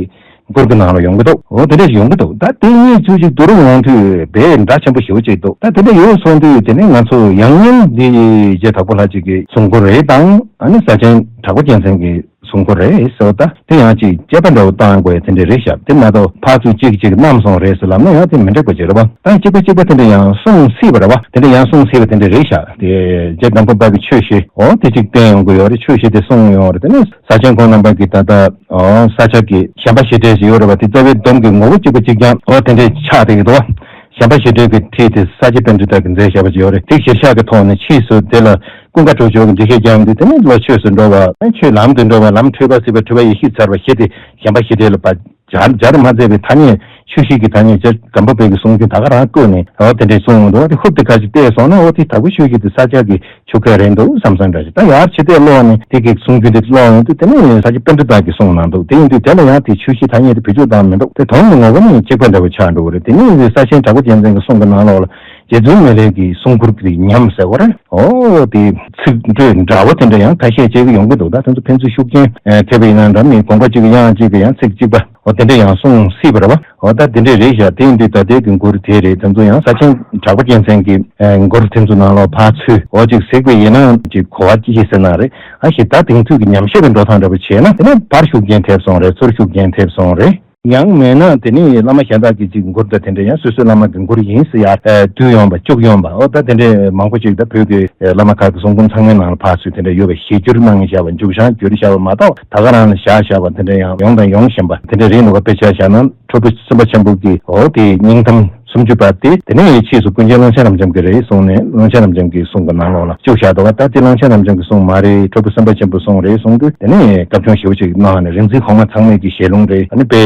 མགུར་གྱི་ནང་ལ་ཡོང་གི་འདུག། འོ་དེ་འདྲས་ཡོང་གི་འདུག། ད་དེ་གཉིས་ཚུལ་ཅིག་བསྡུར་འོང་དུས་དཔེ་འདྲ་ཆེན་པོ་ཞེ་པོ་ཅིག་འདུག། ད་དེ་འདྲས་ཡོད་སོང་དུས་དེ་ནས་ང་ཚོ་ཡང་སྙིང་འདི་རྗེ་དྭགས་པོ་ལྷ་གཅིག་གི་གསུང་མགུར་རེད་དང་། ཨ་ནི་ས་ཆེན་གྲགས་པ་རྒྱལ་མཚན་གྱི་གསུང་མགུར་རེད་ཟེར་བ། ད་དེ་ཡང་ཅིག་དཔྱད་པ་འདྲ་བོ་བཏང་དགོས་དེ་འདྲ་རེད་ཤག། དེ་མ་གཏོགས་ཕར་ཚུར་གཅིག་གཅིག་བསྣམས་སོང་རེད་ཟེར་ལབ་ན་ཡང་དེ་མི་འགྲིག་པ་ཅིག་རེད་བ། ད་གཅིག་པ་གཅིག་པ་དེ་འདྲ་ཡང་གསུངས་སྲིད་པ་རེད་བ། དེ་འདྲ་ཡང་གསུངས་སྲིད་པ་དེ་འདྲ་རེད་ཤག། དེ་རྗེ་སྒམ་པོ་པ་གི་ཆོས་བཞི་འོ་དེ་གཅིག་བསྟན་ཡོང་གི་ཡོད་རེད། ཆོས་བཞི་དེ་གསུངས་ཡོང་རེད། དེ་ནས་ས་ཆེན་ཁོང་རྣམ་པ་གི་ད་ལྟ་འོ་ས་སྐྱ་གི་བྱམས་པ་ཞི་བདེ་ཞིག་ཡོད་རེད་བ། དེ་རྩ་བའི་སྡོམ་གྱི་ངོ་བོ་གཅིག་པ་གཅིག་རྐྱང་འོ་དེ་འདྲ་ཆགས་བསྡད་ཀྱི་འདུག་བ། བྱམས་པ་ཞི་བདེ་གི་ཁྲིད་དེ་ས་སྐྱ་པཎྜི་ཏ་གིས་མཛད་བཞག་པ་ཅིག་ཡོད་རེད། དེ་གཞིར་བཞག་གི་ཐོག་ནས་ཕྱིས་སུ་དེ་ལ་ཀུན་དགའ་གྲོལ་ཆོག་གི་འདི་ཤེས་ཀྱང་འདི་དེ་ནི་བློ་ཆོས་སུ་འགྲོ་བ། ཆོས་ལམ་དུ་འགྲོ་བ། ལམ་འཁྲུལ་པ་སྲིད་པ། འཁྲུལ་པ་ཡེ་ཤེས་འཚལ་བ་ཞེས་ཏེ་བྱམས་པ་ཞི་བདེ་ལ་ཕར་སྦྱར་སྦྱར་མ་མཛད་པའི་ཐ་སྙད། ཆོས་བཞི་གི་ཐ་སྙད་རྗེ་སྒམ་པོ་པའི་གི་གསུང་རྒྱུན་ད་ག་རང་བཀོད་ནས་འོ་དེ་འདྲའི་གསུང་འདུག། དེ་ཧུབ་དེ་ཁ་ཅིག་བལྟས་སོང་ན་འོ་དེ་དྭགས་པོ་ཆོས་བཞི་དེ་ས་སྐྱ་གི་ཆོས་སྐད་རེད་འདུག་བསམ་བསམ་འདྲ་ཞིག། ད་ཡར་ཕྱི་བལྟས་ཀློག་ནས་དེ་གི་གསུང་རྒྱུན་དེ་ཀློག་ཡོང་དུས་དེ་ནི་ས་སྐྱ་པཎྜི་ཏ་གི་གསུང་ནང་འདུག། དེ་ཡིན་དུས་དེ་ལ་ཡང་དེ་ཆོས་བཞི་ཐ་སྙད་དེ་བེད་སྤྱོད་བཏང་མི་འདུག། དེ་དོན་གྱི་ངོ་བོ་ནི་གཅིག་པ་འདྲ་བོ་ཆགས་འགྲོ་གི་རེད། དེ་ནི་ས་ཆེན་གྲགས་པ་རྒྱལ་མཚན་གྱི་གསུང་གི་ནང་ལོགས་ལ་རྗེ་བཙུན་མི་ལའི་གི་གསུང་མགུར་གྱི་ཉམས་ཟེར་བ་རེད། འོ་དེ་ཚིག་འགྲོས་འདྲ་བོ་དེ་འདྲ་ཡང་ཁ་ཤས་བྱེད་ཀྱི་ཡོང་གི་འདུག། ད་དེ་ཚོ་ཕན་ཚུན་ཤུགས་རྐྱེན་ཐེབས་པ་ཡིན་ན་འདྲ། མི་དགོངས་པ་གཅིག་གི་དབྱངས་གཅིག་གི་ཡང་ཚིག་གཅིག་པ་འོ་དེ་འདྲ་ཡང་གསུང་སྲིད་པ་རེད་བ། འོ་ད་དེ་འདྲ་རེད་ཤག། དེ་ཡིན་དུས་ད་ལྟའི་གི་མགུར་དེ་རེད། དེ་ཚོ་ཡང་ས་ཆེན་གྲགས་པ་རྒྱལ་མཚན་གྱི་མགུར་དེ་ཚོ་ནང་ལོགས་ཕར་ཚུར་འོ་ཅིག་གཟིགས་པ་ཡིན་ན་ཅིག་གོ་བ་ཅིག་ཟེར་ན་རེད། ཨ་ཞེ་ད་དེང་དུས་ཀྱི་ཉམས་ཞིབ་པའི་འགྲོ་སྟངས་འདྲ་པོ་བྱས་ན་དེ་ནས་ཕར་ཤུགས་རྐྱེན་ཐེབས་སོང་རེད། ཚུར་ཤུགས་རྐྱེན་ཐེབས་སོང་རེད། ཡང་མིན་ན་དེ་ནི་བླ་མ་གཞན་དག་གི་ཅིག་མགུར་དང་དེ་འདྲ་ཡང་སོ་སོའི་བླ་མ་གི་མགུར་ཡིན་ཟེར་ཡ་བསྡུས་ཡོང་བ་བཅུག་ཡོང་བ། འོ་ད་དེ་འདྲའི་མང་པོ་ཅིག་ད་བོད་ཀྱི་བླ་མ་ཁག་གི་གསུང་འབུམ་ཚང་མའི་ནང་ལ་ཕར་ཚུར་དེ་འདྲ་ཡོད་པ། ཞེ་བསྒྱུར་གནང་བཞག་པ། མཇུག་བྱང་བསྒྱུར་བཞག་པ་མ་གཏོགས་ད་ག་རང་ལ་བཞག་བཞག་པ་དེ་འདྲ་ཡང་ཡོང་དང་ཡོང་བཞིན་པ་དེ་འདྲ་རེད་འདུག་ག། དཔེ་ཆ་བཞག་ན་ཁྲོ་ཕུ་སེམས་དཔའ་ཆེན་པོ་གི་འོ་དེ་སྙིང་གཏམ་སུམ་ཅུ་པ་དེ། དེ་ནས་ཕྱིས་སུ་ཀུན་མཁྱེན་ཀློང་ཆེན་རབ་འབྱམས་ཀྱིས་རེད་གསུངས་ནས་ཀློང་ཆེན་རབ་འབྱམས་ཀྱི་གསུང་གི་ནང་ལོགས་ལ་བཅུག་བཞག་འདུག་ག། ད་དེ་ཀློང་ཆེན་རབ་འབྱམས་ཀྱི་གསུང་མ་རེད། ཁྲོ་ཕུ་སེམས་དཔའ་ཆེན་པོའི་གསུང་རེད་གསུང་དུས་དེ་ནས་སྐབས་ཆུང་ཞེ་པོ་ཅིག་གནང་ནས་རིག་འཛིན་གོང་མ་ཚང་མས་ཀྱི་ཞལ་ལུང་རེད། ཨ་ནི་དཔེ་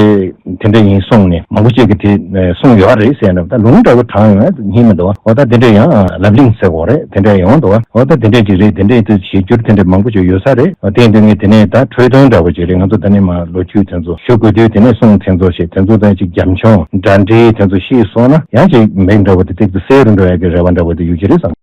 དེ་འདྲ་ཡིན་གསུངས་ནས་མང་པོ་ཅིག་གིས་དེ་གསུངས་ཡོད་རེད་ཟེར་ནས། ད་ལུང་འདྲ་བོ་དྲངས་ཡོང་ཡ་ཉན་མི་འདུག། འོ་ད་དེ་འདྲ་ཡང་ལབ་གླེང་ཟེར་དགོས་རེད། དེ་འདྲ་ཡོང་འདུག། འོ་ད་དེ་འདྲ་ཅིག་རེད། དེ་འདྲ་ཡིན་དུས་ཞེ་བསྒྱུར་དེ་འདྲ་མང་པོ་ཅིག་ཡོད་ས་རེད། འོ་དེ་ཡིན་དུས་ངས་དེ་ནས་ད་འཕྲོས་དོན་འདྲ་བོ་ཅིག་རེད། ང་ཚོ་ད་ནི་མ་ལོ་རྒྱུས་དེ་ཚོ་ཞུ་དགོས་དུས་དེ་ནས་གསུང་དེ་ཚོ་ཞིག་དེ་ཚོ་དང་ཅིག་རྒྱབ་ལྗོངས་འདྲ་འདྲའི་དེ་ཚོ་ཤེས་སོང་ན་ཡང་ཅིག་མིག་འདྲ་བོ་དེ་ཏིག་ཏུ་གསལ་རུ་འགྲོ་ཡ་གི་རེ་བ་འདྲ་བོ་དེ་ཡོད་ཀྱི་རེད་བསམ།